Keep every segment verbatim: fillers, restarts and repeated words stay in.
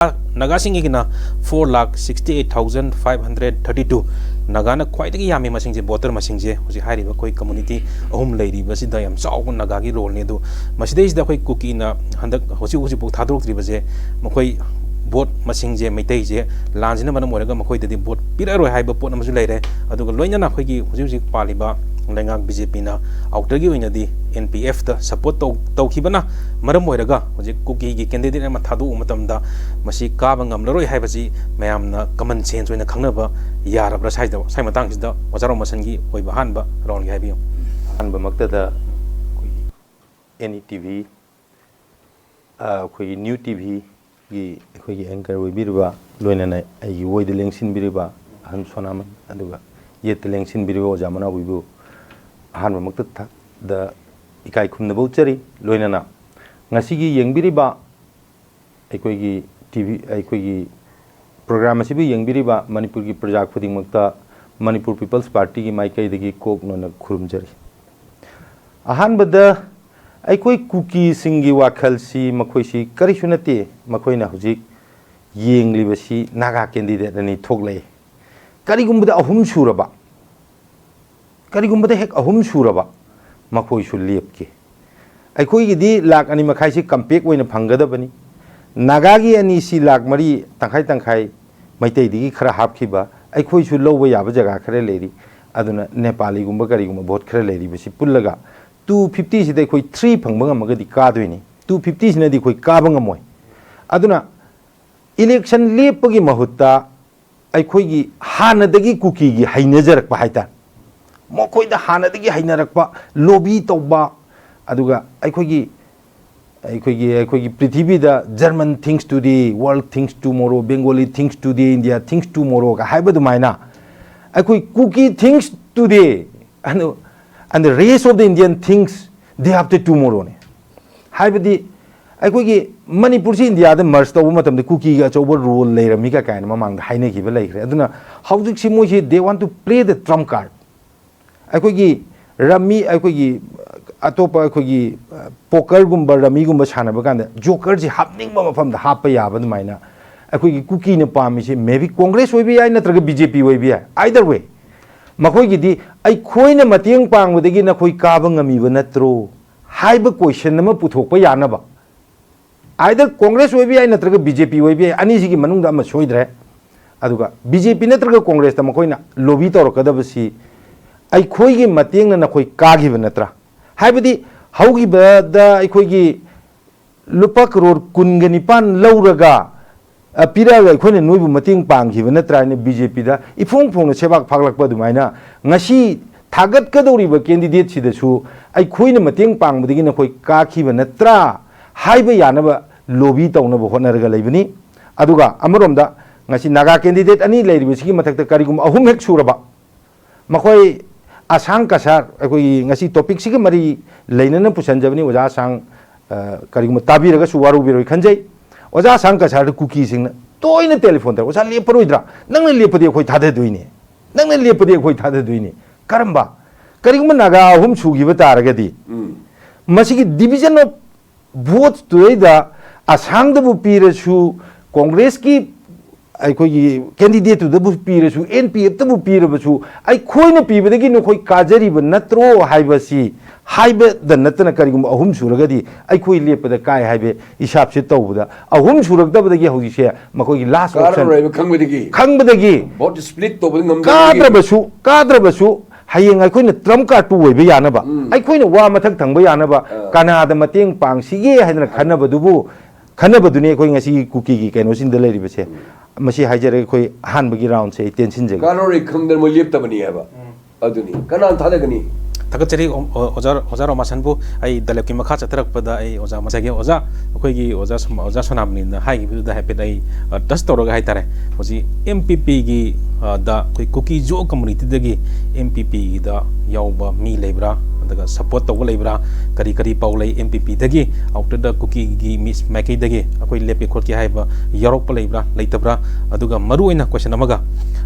ꯅꯥꯒꯥꯁꯤꯡꯒꯤꯅ four lakh sixty eight thousand five hundred thirty two꯫ ꯅꯥꯒꯥꯅ ꯈ꯭ꯋꯥꯏꯗꯒꯤ ꯌꯥꯝꯃꯤ ꯃꯁꯤꯡꯁꯦ, ꯚꯣꯇꯔ ꯃꯁꯤꯡꯁꯦ꯫ ꯍꯧꯖꯤꯛ ꯍꯥꯏꯔꯤꯕ ꯑꯩꯈꯣꯏ ꯀꯝꯃ꯭ꯌꯨꯅꯤꯇꯤ ꯑꯍꯨꯝ ꯂꯩꯔꯤꯕꯁꯤꯗ ꯌꯥꯝ ꯆꯥꯎꯕ ꯅꯥꯒꯥꯒꯤ ꯔꯣꯜꯅꯤ꯫ ꯑꯗꯨ ꯃꯁꯤꯗꯩꯁꯤꯗ ꯑꯩꯈꯣꯏ ꯀꯨꯀꯤꯅ ꯍꯟꯗꯛ ꯍꯧꯖꯤꯛ ꯍꯧꯖꯤꯛꯐꯥꯎ ꯊꯥꯗꯣꯔꯛꯇ꯭ꯔꯤꯕꯁꯦ, ꯃꯈꯣꯏ ꯚꯣꯠ ꯃꯁꯤꯡꯁꯦ, ꯃꯩꯇꯩꯁꯦ ꯂꯥꯟꯁꯤꯅ ꯃꯔꯝ ꯑꯣꯏꯔꯒ ꯃꯈꯣꯏꯗꯗꯤ ꯚꯣꯠ ꯄꯤꯔꯛꯑꯔꯣꯏ ꯍꯥꯏꯕ ꯄꯣꯠ ꯑꯃꯁꯨ ꯂꯩꯔꯦ꯫ ꯑꯗꯨꯒ ꯂꯣꯏꯅꯅ ꯑꯩꯈꯣꯏꯒꯤ ꯍꯧꯖꯤꯛ ꯍꯧꯖꯤꯛ ꯄꯥꯜꯂꯤꯕ ꯂꯩꯉꯥꯛ ꯕꯤ ꯖꯦ ꯄꯤꯅ ꯑꯥꯎꯇꯔꯒꯤ ꯑꯣꯏꯅꯗꯤ ꯑꯦꯟ ꯄꯤ ꯑꯦꯐꯇ ꯁꯄꯣꯔꯠ ꯇꯧ-, ꯇꯧꯈꯤꯕꯅ ꯃꯔꯝ ꯑꯣꯏꯔꯒ ꯍꯧꯖꯤꯛ ꯀꯨꯀꯤꯒꯤ ꯀꯦꯟꯗꯤꯗꯦꯠ ꯑꯃ ꯊꯥꯗꯣꯛꯎ ꯃꯇꯝꯗ ꯃꯁꯤ ꯀꯥꯕ ꯉꯝꯂꯔꯣꯏ ꯍꯥꯏꯕꯁꯤ ꯃꯌꯥꯝꯅ ꯀꯃꯟ ꯁꯦꯟꯁ ꯑꯣꯏꯅ ꯈꯪꯅꯕ ꯌꯥꯔꯕ꯭ꯔꯥ? ꯁ꯭ꯋꯥꯏꯗ, ꯁ꯭ꯋꯥꯏ ꯃꯇꯥꯡꯁꯤꯗ ꯑꯣꯖꯥ ꯔꯣꯃꯁꯟꯒꯤ ꯑꯣꯏꯕ ꯑꯍꯥꯟꯕ ꯔꯥꯎꯟꯒꯤ ꯍꯥꯏꯕꯤꯌꯨ꯫ ꯑꯍꯥꯟꯕꯃꯛꯇꯗ ꯑꯩꯈꯣꯏꯒꯤ ꯑꯦꯟ ꯏ ꯇꯤ ꯚꯤ, ꯑ, ꯑꯩꯈꯣꯏꯒꯤ ꯅ꯭ꯌꯨ ꯇꯤ ꯚꯤꯒꯤ ꯑꯩꯈꯣꯏꯒꯤ ꯑꯦꯡꯀꯔ ꯑꯣꯏꯕꯤꯔꯤꯕ, ꯂꯣꯏꯅꯅ ꯑꯩꯒꯤ ꯑꯣꯏꯗ ꯂꯦꯡꯁꯤꯟꯕꯤꯔꯤꯕ ꯑꯍꯟ ꯁꯣꯅꯥꯃꯟ, ꯑꯗꯨꯒ ꯌꯦꯠꯇ ꯂꯦꯡꯁꯤꯟꯕꯤꯔꯤꯕ ꯑꯣꯖꯥ ꯃꯅꯥꯎꯕꯤꯕꯨ ꯑꯍꯥꯟꯕꯃꯛꯇ ꯊ-, ꯗ ꯏꯀꯥꯏ ꯈꯨꯝꯅꯕ ꯎꯠꯆꯔꯤ꯫ ꯂꯣꯏꯅꯅ ꯉꯁꯤꯒꯤ ꯌꯦꯡꯕꯤꯔꯤꯕ ꯑꯩꯈꯣꯏꯒꯤ ꯇꯤ ꯚꯤ, ꯑꯩꯈꯣꯏꯒꯤ ꯄ꯭ꯔꯣꯒ꯭ꯔꯥꯝ ꯑꯁꯤꯕꯨ ꯌꯦꯡꯕꯤꯔꯤꯕ ꯃꯅꯤꯄꯨꯔꯒꯤ ꯄ꯭ꯔꯖꯥ ꯈꯨꯗꯤꯡꯃꯛꯇ ꯃꯅꯤꯄꯨꯔ ꯄꯤꯄꯜꯁ ꯄꯥꯔꯇꯤꯒꯤ ꯃꯥꯏꯀꯩꯗꯒꯤ ꯀꯣꯛ ꯅꯣꯟꯅ ꯈꯨꯔꯨꯝꯖꯔꯤ꯫ ꯑꯍꯥꯟꯕꯗ ꯑꯩꯈꯣꯏ ꯀꯨꯀꯤꯁꯤꯡꯒꯤ ꯋꯥꯈꯜꯁꯤ, ꯃꯈꯣꯏꯁꯤ ꯀꯔꯤꯁꯨ ꯅꯠꯇꯦ꯫ ꯃꯈꯣꯏꯅ ꯍꯧꯖꯤꯛ ꯌꯦꯡꯂꯤꯕꯁꯤ ꯅꯥꯒꯥ ꯀꯦꯟꯗꯤꯗꯦꯠ ꯑꯅꯤ ꯊꯣꯛꯂꯛꯏ꯫ ꯀꯔꯤꯒꯨꯝꯕꯗ ꯑꯍꯨꯝ ꯁꯨꯔꯕ, ꯀꯔꯤꯒꯨꯝꯕꯗ ꯍꯦꯛ ꯑꯍꯨꯝ ꯁꯨꯔꯕ, ꯃꯈꯣꯏꯁꯨ ꯂꯦꯞꯀꯦ꯫ ꯑꯩꯈꯣꯏꯒꯤꯗꯤ ꯂꯥꯛ ꯑꯅꯤ ꯃꯈꯥꯏꯁꯤ ꯀꯝꯄꯦꯛ ꯑꯣꯏꯅ ꯐꯪꯒꯗꯕꯅꯤ꯫ ꯅꯥꯒꯥꯒꯤ ꯑꯅꯤꯁꯤ ꯂꯥꯛ ꯃꯔꯤ, ꯇꯪꯈꯥꯏ ꯇꯪꯈꯥꯏ, ꯃꯩꯇꯩꯗꯒꯤ ꯈꯔ ꯍꯥꯞꯈꯤꯕ, ꯑꯩꯈꯣꯏꯁꯨ ꯂꯧꯕ ꯌꯥꯕ ꯖꯒꯥ ꯈꯔ ꯂꯩꯔꯤ꯫ ꯑꯗꯨꯅ ꯅꯦꯄꯥꯂꯤꯒꯨꯝꯕ ꯀꯔꯤꯒꯨꯝꯕ ꯚꯣꯠ ꯈꯔ ꯂꯩꯔꯤꯕꯁꯤ ꯄꯨꯜꯂꯒ two fifty ꯁꯤꯗ ꯑꯩꯈꯣꯏ three ꯐꯪꯕ ꯉꯝꯃꯒꯗꯤ ꯀꯥꯗꯣꯏꯅꯤ꯫ Two fifty ꯁꯤꯅꯗꯤ ꯑꯩꯈꯣꯏ ꯀꯥꯕ ꯉꯝꯃꯣꯏ꯫ ꯑꯗꯨꯅ ꯏꯂꯦꯛꯁꯟ ꯂꯦꯞꯄꯒꯤ ꯃꯍꯨꯠꯇ ꯑꯩꯈꯣꯏꯒꯤ ꯍꯥꯟꯅꯗꯒꯤ ꯀꯨꯀꯤꯒꯤ ꯍꯩꯅꯖꯔꯛꯄ ꯍꯥꯏꯇꯥꯔꯦ, ꯃꯈꯣꯏꯗ ꯍꯥꯟꯅꯗꯒꯤ ꯍꯩꯅꯔꯛꯄ, ꯂꯣꯕꯤ ꯇꯧꯕ, ꯑꯗꯨꯒ ꯑꯩꯈꯣꯏꯒꯤ, ꯑꯩꯈꯣꯏꯒꯤ, ꯑꯩꯈꯣꯏꯒꯤ ꯄ꯭ꯔꯤꯊꯤꯕꯤꯗ German thinks today, world thinks tomorrow, Bengali thinks today, India thinks tomorrow ꯒ ꯍꯥꯏꯕ ꯑꯗꯨꯃꯥꯏꯅ, ꯑꯩꯈꯣꯏ ꯀꯨꯀꯤ thinks today and, and the rest of the Indian thinks day after tomorrow ꯅꯤ꯫ ꯍꯥꯏꯕꯗꯤ ꯑꯩꯈꯣꯏꯒꯤ ꯃꯅꯤꯄꯨꯔꯁꯤ ꯏꯟꯗꯤꯌꯥꯗ ꯃꯔꯖ ꯇꯧꯕ ꯃꯇꯝꯗ ꯀꯨꯀꯤꯒꯤ ꯑꯆꯧꯕ ꯔꯣꯜ ꯂꯩꯔꯝꯃꯤꯒ ꯀꯥꯏꯅ ꯃꯃꯥꯡꯗ ꯍꯥꯏꯅꯈꯤꯕ ꯂꯩꯈ꯭ꯔꯦ꯫ ꯑꯗꯨꯅ ꯍꯧꯖꯤꯛꯁꯤ ꯃꯣꯏꯁꯤ they want to play the trump card꯫ ꯑꯩꯈꯣꯏꯒꯤ ꯔꯝꯃꯤ, ꯑꯩꯈꯣꯏꯒꯤ ꯑꯇꯣꯞꯄ ꯑꯩꯈꯣꯏꯒꯤ ꯄꯣꯀꯔꯒꯨꯝꯕ, ꯔꯝꯃꯤꯒꯨꯝꯕ ꯁꯥꯟꯅꯕ ꯀꯥꯟꯗ ꯖꯣꯀꯔꯁꯤ ꯍꯥꯞꯅꯤꯡꯕ ꯃꯐꯝꯗ ꯍꯥꯞꯄ ꯌꯥꯕ ꯑꯗꯨꯃꯥꯏꯅ ꯑꯩꯈꯣꯏꯒꯤ ꯀꯨꯀꯤꯅ ꯄꯥꯝꯃꯤꯁꯦ maybe Congress ꯑꯣꯏꯕ ꯌꯥꯏ, ꯅꯠꯇ꯭ꯔꯒ B J P ꯑꯣꯏꯕ ꯌꯥꯏ꯫ Either way, ꯃꯈꯣꯏꯒꯤꯗꯤ ꯑꯩꯈꯣꯏꯅ ꯃꯇꯦꯡ ꯄꯥꯡꯕꯗꯒꯤ ꯅꯈꯣꯏ ꯀꯥꯕ ꯉꯝꯃꯤꯕ ꯅꯠꯇ꯭ꯔꯣ ꯍꯥꯏꯕ question ꯑꯃ ꯄꯨꯊꯣꯛꯄ ꯌꯥꯅꯕ꯫ Either Congress ꯑꯣꯏꯕ ꯌꯥꯏ, ꯅꯠꯇ꯭ꯔꯒ B J P ꯑꯣꯏꯕ ꯌꯥꯏ, ꯑꯅꯤꯁꯤꯒꯤ ꯃꯅꯨꯡꯗ ꯑꯃ ꯁꯣꯏꯗ꯭ꯔꯦ꯫ ꯑꯗꯨꯒ B J P ꯅꯠꯇ꯭ꯔꯒ Congressꯇ ꯃꯈꯣꯏꯅ lobby ꯇꯧꯔꯛꯀꯗꯕꯁꯤ, ꯑꯩꯈꯣꯏꯒꯤ ꯃꯇꯦꯡꯅ ꯅꯈꯣꯏ ꯀꯥꯈꯤꯕ ꯅꯠꯇ꯭ꯔꯥ? ꯍꯥꯏꯕꯗꯤ, ꯍꯧꯈꯤꯕꯗ ꯑꯩꯈꯣꯏꯒꯤ ꯂꯨꯄꯥ ꯀꯔꯣꯔ ꯀꯨꯟꯒ ꯅꯤꯄꯥꯟ ꯂꯧꯔꯒ, ꯑ, ꯄꯤꯔꯛꯑꯒ ꯑꯩꯈꯣꯏꯅ ꯅꯣꯏꯕꯨ ꯃꯇꯦꯡ ꯄꯥꯡꯈꯤꯕ ꯅꯠꯇ꯭ꯔꯥ ꯍꯥꯏꯅ B J Pꯗ ꯏꯐꯣꯡ ꯐꯣꯡꯅ ꯁꯦꯕꯥꯛ ꯐꯥꯛꯂꯛꯄ ꯑꯗꯨꯃꯥꯏꯅ, ꯉꯁꯤ ꯊꯥꯒꯠꯀꯗꯧꯔꯤꯕ candidateꯁꯤꯗꯁꯨ ꯑꯩꯈꯣꯏꯅ ꯃꯇꯦꯡ ꯄꯥꯡꯕꯗꯒꯤ ꯅꯈꯣꯏ ꯀꯥꯈꯤꯕ ꯅꯠꯇ꯭ꯔꯥ ꯍꯥꯏꯕ ꯌꯥꯅꯕ lobby ꯇꯧꯅꯕ ꯍꯣꯠꯅꯔꯒ ꯂꯩꯕꯅꯤ꯫ ꯑꯗꯨꯒ ꯑꯃꯔꯣꯝꯗ, ꯉꯁꯤ ꯅꯥꯒꯥ candidate ꯑꯅꯤ ꯂꯩꯔꯤꯕꯁꯤꯒꯤ ꯃꯊꯛꯇ ꯀꯔꯤꯒꯨꯝꯕ ꯑꯍꯨꯝ ꯍꯦꯛ ꯁꯨꯔꯕ, ꯃꯈꯣꯏ ꯑꯁꯥꯡ ꯀꯁꯥꯔ, ꯑꯩꯈꯣꯏꯒꯤ ꯉꯁꯤ topicꯁꯤꯒ ꯃꯔꯤ ꯂꯩꯅꯅ ꯄꯨꯁꯤꯟꯖꯕꯅꯤ꯫ ꯑꯣꯖꯥ ꯑꯁꯥꯡ, ꯑ, ꯀꯔꯤꯒꯨꯝꯕ ꯇꯥꯕꯤꯔꯒꯁꯨ ꯋꯥꯔꯧꯕꯤꯔꯣꯏ ꯈꯟꯖꯩ꯫ ꯑꯣꯖꯥ ꯑꯁꯥꯡ ꯀꯁꯥꯔꯗ ꯀꯨꯀꯤꯁꯤꯡꯅ ꯇꯣꯏꯅ telephone ꯇꯧꯔꯒ, "ꯑꯣꯖꯥ, ꯂꯦꯞꯄꯔꯣꯏꯗ꯭ꯔꯥ? ꯅꯪꯅ ꯂꯦꯞꯄꯗꯤ ꯑꯩꯈꯣꯏ ꯊꯥꯗꯗꯣꯏꯅꯤ꯫ ꯅꯪꯅ ꯂꯦꯞꯄꯗꯤ ꯑꯩꯈꯣꯏ ꯊꯥꯗꯗꯣꯏꯅꯤ꯫" ꯀꯔꯝꯕ? ꯀꯔꯤꯒꯨꯝꯕ ꯅꯥꯒꯥ ꯑꯍꯨꯝ ꯁꯨꯈꯤꯕ ꯇꯥꯔꯒꯗꯤ, ꯎꯝ꯫ ꯃꯁꯤꯒꯤ division of voteꯇꯨꯗꯩꯗ ꯑꯁꯥꯡꯗꯕꯨ ꯄꯤꯔꯁꯨ, Congressꯀꯤ ꯑꯩꯈꯣꯏꯒꯤ candidateꯇꯨꯗꯕꯨ ꯄꯤꯔꯁꯨ, N P Fꯇꯕꯨ ꯄꯤꯔꯕꯁꯨ, ꯑꯩꯈꯣꯏꯅ ꯄꯤꯕꯗꯒꯤ ꯅꯈꯣꯏ ꯀꯥꯖꯔꯤꯕ ꯅꯠꯇ꯭ꯔꯣ ꯍꯥꯏꯕꯁꯤ ꯍꯥꯏꯕꯗ ꯅꯠꯇꯅ, ꯀꯔꯤꯒꯨꯝꯕ ꯑꯍꯨꯝ ꯁꯨꯔꯒꯗꯤ ꯑꯩꯈꯣꯏ ꯂꯦꯞꯄꯗ ꯀꯥꯏ ꯍꯥꯏꯕ ꯍꯤꯁꯥꯞꯁꯦ ꯇꯧꯕꯗ, ꯑꯍꯨꯝ ꯁꯨꯔꯛꯇꯕꯗꯒꯤ ꯍꯧꯖꯤꯛꯁꯦ ꯃꯈꯣꯏꯒꯤ last option ꯀꯥꯔꯔꯣꯏꯕ ꯈꯪꯕꯗꯒꯤ, ꯈꯪꯕꯗꯒꯤ, vote split ꯇꯧꯕꯗ ꯉꯝꯗꯕꯗꯒꯤ, ꯀꯥꯗ꯭ꯔꯕꯁꯨ, ꯀꯥꯗ꯭ꯔꯕꯁꯨ, ꯍꯌꯦꯡ ꯑꯩꯈꯣꯏꯅ trump cardꯇꯨ ꯑꯣꯏꯕ ꯌꯥꯅꯕ, ꯎꯝ꯫ ꯑꯩꯈꯣꯏꯅ ꯋꯥ ꯃꯊꯛ ꯊꯪꯕ ꯌꯥꯅꯕ, ꯑꯥ꯫ ꯀꯅꯥꯗ ꯃꯇꯦꯡ ꯄꯥꯡꯁꯤꯒꯦ ꯍꯥꯏꯗꯅ ꯈꯟꯅꯕꯗꯨꯕꯨ, ꯈꯟꯅꯕꯗꯨꯅꯤ ꯑꯩꯈꯣꯏ ꯉꯁꯤꯒꯤ ꯀꯨꯀꯤꯒꯤ ꯀꯩꯅꯣꯁꯤꯡꯗ ꯂꯩꯔꯤꯕꯁꯦ꯫ ꯃꯁꯤ ꯍꯥꯏꯖꯔꯒ ꯑꯩꯈꯣꯏ ꯑꯍꯥꯟꯕꯒꯤ roundꯁꯦ ꯑꯩ ꯇꯦꯟꯁꯤꯟꯖꯒꯦ꯫ ꯀꯥꯔꯔꯣꯏ ꯈꯪꯗꯅ ꯃꯣꯏ ꯂꯦꯞꯇꯕꯅꯤ ꯍꯥꯏꯕ꯫ ꯑꯗꯨꯅꯤ, ꯀꯅꯥꯅ ꯊꯥꯗꯒꯅꯤ? ꯊꯥꯒꯠꯆꯔꯤ꯫ ꯑꯣ-, ꯑꯣ-, ꯑꯣꯖꯥ, ꯑꯣꯖꯥ ꯔꯣꯃꯥꯁꯟꯕꯨ꯫ ꯑꯩ ꯗꯂꯦꯞꯀꯤ ꯃꯈꯥ ꯆꯠꯊꯔꯛꯄꯗ ꯑꯩ ꯑꯣꯖꯥ ꯃꯁꯥꯒꯤ ꯑꯣꯖꯥ, ꯑꯩꯈꯣꯏꯒꯤ ꯑꯣꯖꯥ ꯁꯣ-, ꯑꯣꯖꯥ ꯁꯣꯅꯥꯃꯅꯤꯅ ꯍꯥꯏꯈꯤꯕꯗꯨꯗ ꯍꯥꯏꯐꯦꯠ ꯑꯩ, ꯑ, touch ꯇꯧꯔꯒ ꯍꯥꯏꯇꯥꯔꯦ꯫ ꯍꯧꯖꯤꯛ M P Pꯒꯤ, ꯑ, ꯗ ꯑꯩꯈꯣꯏ ꯀꯨꯀꯤ ꯖꯣ communityꯗꯒꯤ M P Pꯒꯤꯗ ꯌꯥꯎꯕ ꯃꯤ ꯂꯩꯕ꯭ꯔꯥ? ꯑꯗꯨꯒ support ꯇꯧꯕ ꯂꯩꯕ꯭ꯔꯥ? ꯀꯔꯤ ꯀꯔꯤ ꯄꯥꯎ ꯂꯩ? M P Pꯗꯒꯤ, outerꯗ ꯀꯨꯀꯤꯒꯤ ꯃꯤ ꯃꯥꯏꯀꯩꯗꯒꯤ ꯑꯩꯈꯣꯏ ꯂꯦꯞꯀꯦ ꯈꯣꯠꯀꯦ ꯍꯥꯏꯕ ꯌꯥꯎꯔꯛꯄ ꯂꯩꯕ꯭ꯔꯥ, ꯂꯩꯇꯕ꯭ꯔꯥ? ꯑꯗꯨꯒ ꯃꯔꯨꯑꯣꯏꯅ question ꯑꯃꯒ,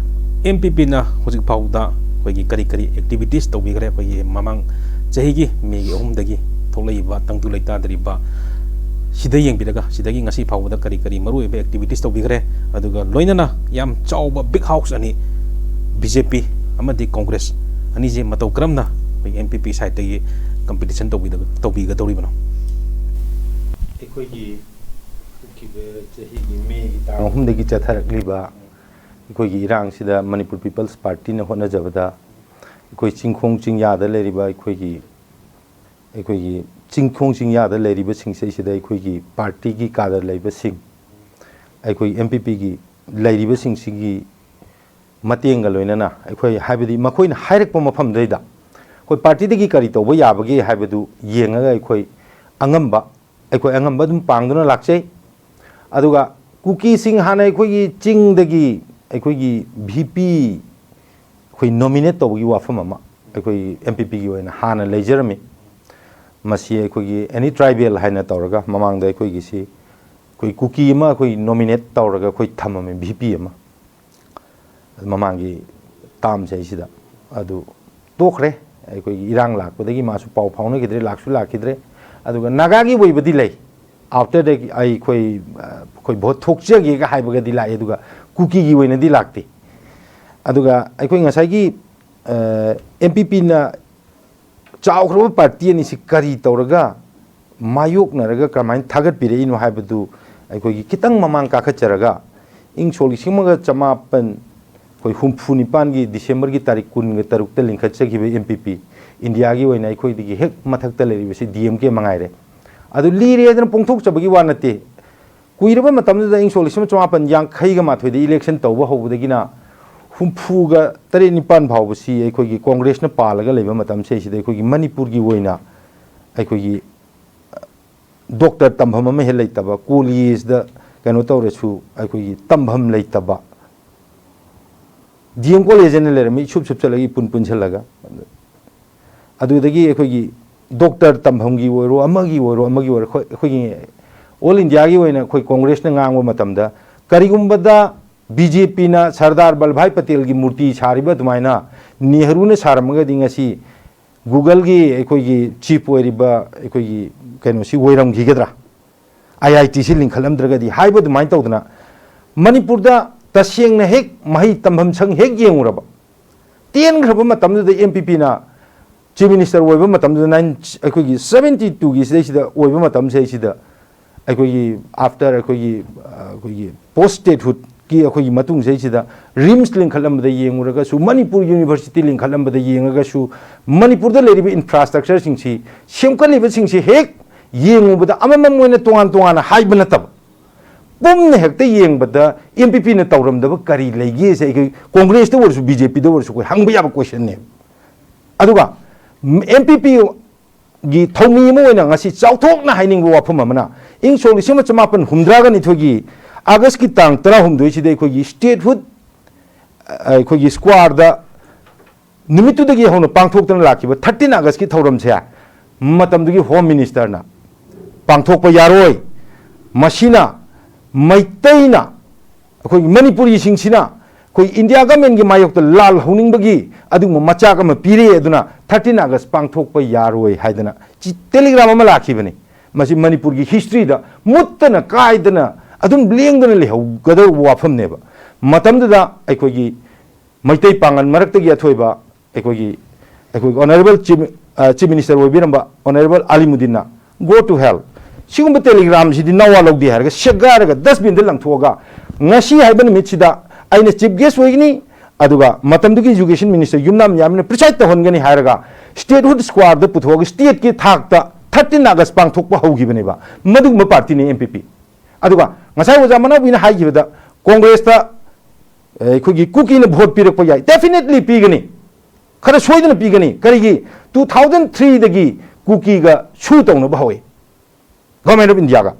M P Pꯅ ꯍꯧꯖꯤꯛ ꯐꯥꯎꯗ ꯑꯩꯈꯣꯏꯒꯤ ꯀꯔꯤ ꯀꯔꯤ activities ꯇꯧꯕꯤꯈ꯭ꯔꯦ? ꯑꯩꯈꯣꯏꯒꯤ ꯃꯃꯥꯡ ꯆꯍꯤꯒꯤ ꯃꯦꯒꯤ ꯑꯍꯨꯝꯗꯒꯤ ꯊꯣꯛꯂꯛꯏꯕ ꯇꯪꯗꯨ ꯂꯩꯇꯥꯗꯔꯤꯕ ꯁꯤꯗ ꯌꯦꯡꯕꯤꯔꯒ ꯁꯤꯗꯒꯤ ꯉꯁꯤ ꯐꯥꯎꯕꯗ ꯀꯔꯤ ꯀꯔꯤ ꯃꯔꯨꯑꯣꯏꯕ ꯑꯦꯛꯇꯤꯚꯤꯇꯤꯁ ꯇꯧꯕꯤꯈ꯭ꯔꯦ, ꯑꯗꯨꯒ ꯂꯣꯏꯅꯅ ꯌꯥꯝ ꯆꯥꯎꯕ ꯕꯤꯛ ꯍꯥꯎꯁ ꯑꯅꯤ, ꯕꯤ ꯖꯦ ꯄꯤ ꯑꯃꯗꯤ ꯀꯣꯡꯒ꯭ꯔꯦꯁ ꯑꯅꯤꯁꯦ ꯃꯇꯧ ꯀꯔꯝꯅ ꯑꯩꯈꯣꯏ ꯑꯦꯝ ꯄꯤ ꯄꯤ ꯁꯥꯏꯠꯇꯒꯤ ꯀꯝꯄꯤꯇꯤꯁꯟ ꯇꯧꯕꯤꯒꯗꯧꯔꯤꯕꯅꯣ? ꯑꯩꯈꯣꯏꯒꯤ ꯍꯧꯈꯤꯕ ꯆꯍꯤꯒꯤ ꯃꯦꯒꯤ ꯇꯥꯡ ꯑꯍꯨꯝꯗꯒꯤ ꯆꯠꯊꯔꯛꯂꯤꯕ ꯑꯩꯈꯣꯏꯒꯤ ꯏꯔꯥꯡꯁꯤꯗ ꯃꯅꯤꯄꯨꯔ ꯄꯤꯄꯜꯁ ꯄꯥꯔꯇꯤꯅ ꯍꯣꯠꯅꯖꯕꯗ ꯑꯩꯈꯣꯏ ꯆꯤꯡꯈꯣꯡ ꯆꯤꯡꯌꯥꯗ ꯂꯩꯔꯤꯕ ꯑꯩꯈꯣꯏꯒꯤ ꯑꯩꯈꯣꯏꯒꯤ ꯆꯤꯡꯈꯣꯡ ꯆꯤꯡꯌꯥꯗ ꯂꯩꯔꯤꯕꯁꯤꯡꯁꯤꯗꯩꯁꯤꯗ ꯑꯩꯈꯣꯏꯒꯤ ꯄꯥꯔꯇꯤꯒꯤ ꯀꯥꯗꯔ ꯂꯩꯕꯁꯤꯡ, ꯑꯩꯈꯣꯏ ꯑꯦꯝ ꯄꯤ ꯄꯤꯒꯤ ꯂꯩꯔꯤꯕꯁꯤꯡꯁꯤꯒꯤ ꯃꯇꯦꯡꯒ ꯂꯣꯏꯅꯅ ꯑꯩꯈꯣꯏ, ꯍꯥꯏꯕꯗꯤ ꯃꯈꯣꯏꯅ ꯍꯥꯏꯔꯛꯄ ꯃꯐꯝꯗꯩꯗ ꯑꯩꯈꯣꯏ ꯄꯥꯔꯇꯤꯗꯒꯤ ꯀꯔꯤ ꯇꯧꯕ ꯌꯥꯕꯒꯦ ꯍꯥꯏꯕꯗꯨ ꯌꯦꯡꯉꯒ ꯑꯩꯈꯣꯏ ꯑꯉꯝꯕ, ꯑꯩꯈꯣꯏ ꯑꯉꯝꯕ ꯑꯗꯨꯝ ꯄꯥꯡꯗꯨꯅ ꯂꯥꯛꯆꯩ꯫ ꯑꯗꯨꯒ ꯀꯨꯀꯤꯁꯤꯡ ꯍꯥꯟꯅ ꯑꯩꯈꯣꯏꯒꯤ ꯆꯤꯡꯗꯒꯤ ꯑꯩꯈꯣꯏꯒꯤ ꯚꯤ ꯄꯤ ꯑꯩꯈꯣꯏ ꯅꯣꯃꯤꯅꯦꯠ ꯇꯧꯕꯒꯤ ꯋꯥꯐꯝ ꯑꯃ ꯑꯩꯈꯣꯏ ꯑꯦꯝ ꯄꯤ ꯄꯤꯒꯤ ꯑꯣꯏꯅ ꯍꯥꯟꯅ ꯂꯩꯖꯔꯝꯃꯤ꯫ ꯃꯁꯤ ꯑꯩꯈꯣꯏꯒꯤ ꯑꯦꯅꯤ ꯇ꯭ꯔꯥꯏꯕꯦꯜ ꯍꯥꯏꯅ ꯇꯧꯔꯒ ꯃꯃꯥꯡꯗ ꯑꯩꯈꯣꯏꯒꯤꯁꯤ ꯑꯩꯈꯣꯏ ꯀꯨꯀꯤ ꯑꯃ ꯑꯩꯈꯣꯏ ꯅꯣꯃꯤꯅꯦꯠ ꯇꯧꯔꯒ ꯑꯩꯈꯣꯏ ꯊꯝꯃꯝꯃꯤ, ꯚꯤ ꯄꯤ ꯑꯃ꯫ ꯃꯃꯥꯡꯒꯤ ꯇꯥꯝꯁꯦ ꯑꯩꯁꯤꯗ ꯑꯗꯨ ꯇꯣꯛꯈ꯭ꯔꯦ꯫ ꯑꯩꯈꯣꯏꯒꯤ ꯏꯔꯥꯡ ꯂꯥꯛꯄꯗꯒꯤ ꯃꯥꯁꯨ ꯄꯥꯎ ꯐꯥꯎꯅꯈꯤꯗ꯭ꯔꯦ, ꯂꯥꯛꯁꯨ ꯂꯥꯛꯈꯤꯗ꯭ꯔꯦ꯫ ꯑꯗꯨꯒ ꯅꯥꯒꯥꯒꯤ ꯑꯣꯏꯕꯗꯤ ꯂꯩ, ꯑꯥꯎꯇꯔꯗꯒꯤ ꯑꯩꯈꯣꯏ, ꯑꯩꯈꯣꯏ ꯚꯣꯠ ꯊꯣꯛꯆꯒꯦꯒ ꯍꯥꯏꯕꯒꯗꯤ ꯂꯥꯛꯑꯦ, ꯑꯗꯨꯒ ꯀꯨꯀꯤꯒꯤ ꯑꯣꯏꯅꯗꯤ ꯂꯥꯛꯇꯦ꯫ ꯑꯗꯨꯒ ꯑꯩꯈꯣꯏ ꯉꯁꯥꯏꯒꯤ ꯑꯦꯝ ꯄꯤ ꯄꯤꯅ ꯆꯥꯎꯈ꯭ꯔꯕ ꯄꯥꯔꯇꯤ ꯑꯅꯤꯁꯤ ꯀꯔꯤ ꯇꯧꯔꯒ ꯃꯥꯌꯣꯛꯅꯔꯒ ꯀꯔꯝꯍꯥꯏꯅ ꯊꯥꯒꯠꯄꯤꯔꯛꯏꯅꯣ ꯍꯥꯏꯕꯗꯨ ꯑꯩꯈꯣꯏꯒꯤ ꯈꯤꯇꯪ ꯃꯃꯥꯡ ꯀꯥꯈꯠꯆꯔꯒ ꯏꯪ ꯁꯣꯛ ꯂꯤꯁꯤꯡ ꯑꯃꯒ ꯆꯃꯥꯄꯟ ꯑꯩꯈꯣꯏ ꯍꯨꯝꯐꯨ ꯅꯤꯄꯥꯟꯒꯤ ꯗꯤꯁꯦꯝꯕꯔꯒꯤ ꯇꯥꯔꯤꯛ ꯀꯨꯟꯒ ꯇꯔꯨꯛꯇ ꯂꯤꯡꯈꯠꯆꯈꯤꯕ ꯑꯦꯝ ꯄꯤ ꯄꯤ, ꯏꯟꯗꯤꯌꯥꯒꯤ ꯑꯣꯏꯅ ꯑꯩꯈꯣꯏꯗꯒꯤ ꯍꯦꯛ ꯃꯊꯛꯇ ꯂꯩꯔꯤꯕꯁꯤ ꯗꯤ ꯑꯦꯝ ꯀꯦ ꯃꯉꯥꯏꯔꯦ꯫ ꯑꯗꯨ ꯂꯤꯔꯦ ꯍꯥꯏꯗꯅ ꯄꯣꯡꯊꯣꯛꯆꯕꯒꯤ ꯋꯥ ꯅꯠꯇꯦ꯫ ꯀꯨꯏꯔꯕ ꯃꯇꯝꯗꯨꯗ ꯏꯪ ꯁꯣꯛ ꯂꯤꯁꯤꯡ ꯑꯃ ꯆꯃꯥꯄꯟ ꯌꯥꯡꯈꯩꯒ ꯃꯥꯊꯣꯏꯗ ꯏꯂꯦꯛꯁꯟ ꯇꯧꯕ ꯍꯧꯕꯗꯒꯤꯅ ꯍꯨꯝꯐꯨꯒ ꯇꯔꯦꯠ ꯅꯤꯄꯥꯟ ꯐꯥꯎꯕꯁꯤ ꯑꯩꯈꯣꯏꯒꯤ ꯀꯣꯡꯒ꯭ꯔꯦꯁꯅ ꯄꯥꯜꯂꯒ ꯂꯩꯕ ꯃꯇꯝꯁꯤꯗꯩꯁꯤꯗ ꯑꯩꯈꯣꯏꯒꯤ ꯃꯅꯤꯄꯨꯔꯒꯤ ꯑꯣꯏꯅ ꯑꯩꯈꯣꯏꯒꯤ ꯗꯣꯛꯇꯔ ꯇꯝꯐꯝ ꯑꯃ ꯍꯦꯛ ꯂꯩꯇꯕ, ꯀꯣꯂꯦꯖꯇ ꯀꯩꯅꯣ ꯇꯧꯔꯁꯨ ꯑꯩꯈꯣꯏꯒꯤ ꯇꯝꯐꯝ ꯂꯩꯇꯕ, ꯗꯤ ꯑꯦꯝ ꯀꯣꯂꯦꯖ ꯑꯅ ꯂꯩꯔꯝꯃꯤ, ꯏꯁꯨꯞ ꯁꯨꯞꯆꯜꯂꯒ ꯏꯄꯨꯟ ꯄꯨꯟꯁꯤꯜꯂꯒ꯫ ꯑꯗꯨꯗꯒꯤ ꯑꯩꯈꯣꯏꯒꯤ ꯗꯣꯛꯇꯔ ꯇꯝꯐꯝꯒꯤ ꯑꯣꯏꯔꯣ, ꯑꯃꯒꯤ ꯑꯣꯏꯔꯣ, ꯑꯃꯒꯤ ꯑꯣꯏꯔꯣ, ꯑꯩꯈꯣꯏ, ꯑꯩꯈꯣꯏꯒꯤ ꯑꯣꯜ ꯏꯟꯗꯤꯌꯥꯒꯤ ꯑꯣꯏꯅ ꯑꯩꯈꯣꯏ ꯀꯣꯡꯒ꯭ꯔꯦꯁꯅ ꯉꯥꯡꯕ ꯃꯇꯝꯗ, ꯀꯔꯤꯒꯨꯝꯕꯗ ꯕꯤ ꯖꯦ ꯄꯤꯅ ꯁꯔꯗꯥꯔ ꯕꯜꯚꯥꯏ ꯄꯇꯦꯜꯒꯤ ꯃꯨꯔꯇꯤ ꯁꯥꯔꯤꯕ ꯑꯗꯨꯃꯥꯏꯅ ꯅꯦꯍꯔꯨꯅ ꯁꯥꯔꯝꯃꯒꯗꯤ ꯉꯁꯤ ꯒꯨꯒꯜꯒꯤ ꯑꯩꯈꯣꯏꯒꯤ ꯆꯤꯐ ꯑꯣꯏꯔꯤꯕ ꯑꯩꯈꯣꯏꯒꯤ ꯀꯩꯅꯣꯁꯤ ꯑꯣꯏꯔꯝꯈꯤꯒꯗ꯭ꯔꯥ? ꯑꯥꯏ ꯑꯥꯏ ꯇꯤꯁꯤ ꯂꯤꯡꯈꯠꯂꯝꯗ꯭ꯔꯒꯗꯤ ꯍꯥꯏꯕ ꯑꯗꯨꯃꯥꯏꯅ ꯇꯧꯗꯅ, ꯃꯅꯤꯄꯨꯔꯗ ꯇꯁꯦꯡꯅ ꯍꯦꯛ ꯃꯍꯩ ꯇꯝꯐꯝ ꯁꯪ ꯍꯦꯛ ꯌꯦꯡꯉꯨꯔꯕ, ꯇꯦꯟꯈ꯭ꯔꯕ ꯃꯇꯝꯗꯨꯗ ꯑꯦꯝ ꯄꯤ ꯄꯤꯅ ꯆꯤꯐ ꯃꯤꯅꯤꯁꯇꯔ ꯑꯣꯏꯕ ꯃꯇꯝꯗꯨꯗ, ꯅꯥꯏꯟ ꯑꯩꯈꯣꯏꯒꯤ ꯁꯕꯦꯟꯇꯤ ꯇꯨꯒꯤ ꯁꯤꯗꯩꯁꯤꯗ ꯑꯣꯏꯕ ꯃꯇꯝꯁꯤꯗꯩꯁꯤꯗ, ꯑꯩꯈꯣꯏꯒꯤ ꯑꯥꯐꯇꯔ ꯑꯩꯈꯣꯏꯒꯤ ꯑꯩꯈꯣꯏꯒꯤ ꯄꯣꯁ ꯁ꯭ꯇꯦꯠꯍꯨꯗꯀꯤ ꯑꯩꯈꯣꯏꯒꯤ ꯃꯇꯨꯡꯁꯤꯗꯩꯁꯤꯗ ꯔꯤꯝꯁ ꯂꯤꯡꯈꯠꯂꯝꯕꯗ ꯌꯦꯡꯉꯨꯔꯒꯁꯨ, ꯃꯅꯤꯄꯨꯔ ꯌꯨꯅꯤꯚꯔꯁꯤꯇꯤ ꯂꯤꯡꯈꯠꯂꯝꯕꯗ ꯌꯦꯡꯉꯒꯁꯨ, ꯃꯅꯤꯄꯨꯔꯗ ꯂꯩꯔꯤꯕ ꯏꯟꯐ꯭ꯔꯥꯁ꯭ꯇ꯭ꯔꯛꯆꯔꯁꯤꯡꯁꯤ ꯁꯦꯝꯒꯠꯂꯤꯕꯁꯤꯡꯁꯤ ꯍꯦꯛ ꯌꯦꯡꯉꯨꯕꯗ, ꯑꯃꯃꯝ ꯑꯣꯏꯅ ꯇꯣꯉꯥꯟ ꯇꯣꯉꯥꯟꯅ ꯍꯥꯏꯕ ꯅꯠꯇꯕ, ꯄꯨꯝꯅ ꯍꯦꯛꯇ ꯌꯦꯡꯕꯗ ꯑꯦꯝ ꯄꯤ ꯄꯤꯅ ꯇꯧꯔꯝꯗꯕ ꯀꯔꯤ ꯂꯩꯒꯦꯁꯦ ꯑꯩꯈꯣꯏ ꯀꯣꯡꯒ꯭ꯔꯦꯁꯇ ꯑꯣꯏꯔꯁꯨ, ꯕꯤ ꯖꯦ ꯄꯤꯗ ꯑꯣꯏꯔꯁꯨ ꯑꯩꯈꯣꯏ ꯍꯪꯕ ꯌꯥꯕ ꯀꯣꯏꯁꯟꯅꯦꯕ꯫ ꯑꯗꯨꯒ ꯑꯦꯝ ꯄꯤ ꯄꯤꯒꯤ ꯊꯧꯃꯤ ꯑꯃ ꯑꯣꯏꯅ ꯉꯁꯤ ꯆꯥꯎꯊꯣꯛꯅ ꯍꯥꯏꯅꯤꯡꯕ ꯋꯥꯐꯝ ꯑꯃꯅ, ꯏꯪ ꯁꯣꯛ ꯂꯤꯁꯤꯡ ꯑꯃ ꯆꯃꯥꯄꯟ ꯍꯨꯝꯗ꯭ꯔꯥꯒ ꯅꯤꯊꯣꯏꯒꯤ ꯑꯥꯒꯁꯀꯤ ꯇꯥꯡ ꯇꯔꯥꯍꯨꯝꯗꯣꯏꯁꯤꯗ ꯑꯩꯈꯣꯏꯒꯤ ꯁ꯭ꯇꯦꯠꯍꯨꯗ, ꯑꯩꯈꯣꯏꯒꯤ ꯁ꯭ꯀ꯭ꯋꯥꯔꯗ ꯅꯨꯃꯤꯠꯇꯨꯗꯒꯤ ꯍꯧꯅ ꯄꯥꯡꯊꯣꯛꯇꯨꯅ ꯂꯥꯛꯈꯤꯕ ꯊꯥꯔꯇꯤꯟ ꯑꯥꯒꯁꯀꯤ ꯊꯧꯔꯝꯁꯦ ꯃꯇꯝꯗꯨꯒꯤ ꯍꯣꯝ ꯃꯤꯅꯤꯁꯇꯔꯅ ꯄꯥꯡꯊꯣꯛꯄ ꯌꯥꯔꯣꯏ, ꯃꯁꯤꯅ ꯃꯩꯇꯩꯅ, ꯑꯩꯈꯣꯏꯒꯤ ꯃꯅꯤꯄꯨꯔꯤꯁꯤꯡꯁꯤꯅ ꯑꯩꯈꯣꯏ ꯏꯟꯗꯤꯌꯥ ꯒꯃꯦꯟꯒꯤ ꯃꯥꯌꯣꯛꯇ ꯂꯥꯜ ꯍꯧꯅꯤꯡꯕꯒꯤ ꯑꯗꯨꯒꯨꯝꯕ ꯃꯆꯥꯛ ꯑꯃ ꯄꯤꯔꯦ, ꯑꯗꯨꯅ ꯊꯥꯔꯇꯤꯟ ꯑꯥꯒꯁ ꯄꯥꯡꯊꯣꯛꯄ ꯌꯥꯔꯣꯏ ꯍꯥꯏꯗꯅ ꯆꯤ-, ꯇꯦꯂꯤꯒ꯭ꯔꯥꯝ ꯑꯃ ꯂꯥꯛꯈꯤꯕꯅꯤ꯫ ꯃꯁꯤ ꯃꯅꯤꯄꯨꯔꯒꯤ ꯍꯤꯁꯇ꯭ꯔꯤꯗ ꯃꯨꯠꯇꯅ ꯀꯥꯏꯗꯅ ꯑꯗꯨꯝ ꯂꯦꯡꯗꯅ ꯂꯩꯍꯧꯒꯗꯧꯕ ꯋꯥꯐꯝꯅꯦꯕ꯫ ꯃꯇꯝꯗꯨꯗ ꯑꯩꯈꯣꯏꯒꯤ ꯃꯩꯇꯩ ꯄꯥꯡꯒꯜ ꯃꯔꯛꯇꯒꯤ ꯑꯊꯣꯏꯕ ꯑꯩꯈꯣꯏꯒꯤ, ꯑꯩꯈꯣꯏꯒꯤ ꯑꯣꯅꯔꯦꯕꯜ ꯆꯤꯐ, ꯑ, ꯆꯤꯐ ꯃꯤꯅꯤꯁꯇꯔ ꯑꯣꯏꯕꯤꯔꯝꯕ ꯑꯣꯅꯔꯦꯕꯜ ꯑꯂꯤꯃꯨꯗꯤꯟꯅ "Go to hell" ꯁꯤꯒꯨꯝꯕ ꯇꯦꯂꯤꯒ꯭ꯔꯥꯝꯁꯤꯗꯤ ꯅꯋꯥ ꯂꯧꯗꯦ ꯍꯥꯏꯔꯒ ꯁꯦꯒꯥꯏꯔꯒ ꯗꯁꯕꯤꯟꯗ ꯂꯪꯊꯣꯛꯑꯒ, ꯉꯁꯤ ꯍꯥꯏꯕ ꯅꯨꯃꯤꯠꯁꯤꯗ ꯑꯩꯅ ꯆꯤꯐ ꯒꯦꯁ ꯑꯣꯏꯒꯅꯤ, ꯑꯗꯨꯒ ꯃꯇꯝꯗꯨꯒꯤ ꯏꯖꯨꯀꯦꯁꯟ ꯃꯤꯅꯤꯁꯇꯔ ꯌꯨꯝꯅꯥꯝ ꯌꯥꯃꯤꯅ ꯄ꯭ꯔꯤꯁꯥꯏꯗ ꯇꯧꯍꯟꯒꯅꯤ ꯍꯥꯏꯔꯒ ꯁ꯭ꯇꯦꯠꯍꯨꯗ ꯁ꯭ꯀ꯭ꯋꯥꯔꯗ ꯄꯨꯊꯣꯛꯑꯒ ꯁ꯭ꯇꯦꯠꯀꯤ ꯊꯥꯛꯇ ꯊꯥꯔꯇꯤꯟ ꯑꯥꯒꯁ ꯄꯥꯡꯊꯣꯛꯄ ꯍꯧꯈꯤꯕꯅꯦꯕ꯫ ꯃꯗꯨꯒꯨꯝꯕ ꯄꯥꯔꯇꯤꯅꯤ ꯑꯦꯝ ꯄꯤ ꯄꯤ꯫ ꯑꯗꯨꯒ ꯉꯁꯥꯏ ꯑꯣꯖꯥ ꯃꯅꯥꯎꯕꯤꯅ ꯍꯥꯏꯈꯤꯕꯗ ꯀꯣꯡꯒ꯭ꯔꯦꯁꯇ ꯑꯩꯈꯣꯏꯒꯤ ꯀꯨꯀꯤꯅ ꯚꯣꯠ ꯄꯤꯔꯛꯄ ꯌꯥꯏ, ꯗꯦꯐꯤꯅꯦꯠꯂꯤ ꯄꯤꯒꯅꯤ, ꯈꯔ ꯁꯣꯏꯗꯅ ꯄꯤꯒꯅꯤ꯫ ꯀꯔꯤꯒꯤ? ꯇꯨ ꯊꯥꯎꯖꯟ ꯊ꯭ꯔꯤꯗꯒꯤ ꯀꯨꯀꯤꯒ ꯁꯨ ꯇꯧꯅꯕ ꯍꯧꯏ ꯒꯣꯔꯃꯦꯟ ꯑꯣꯐ ꯏꯟꯗꯤꯌꯥꯒ꯫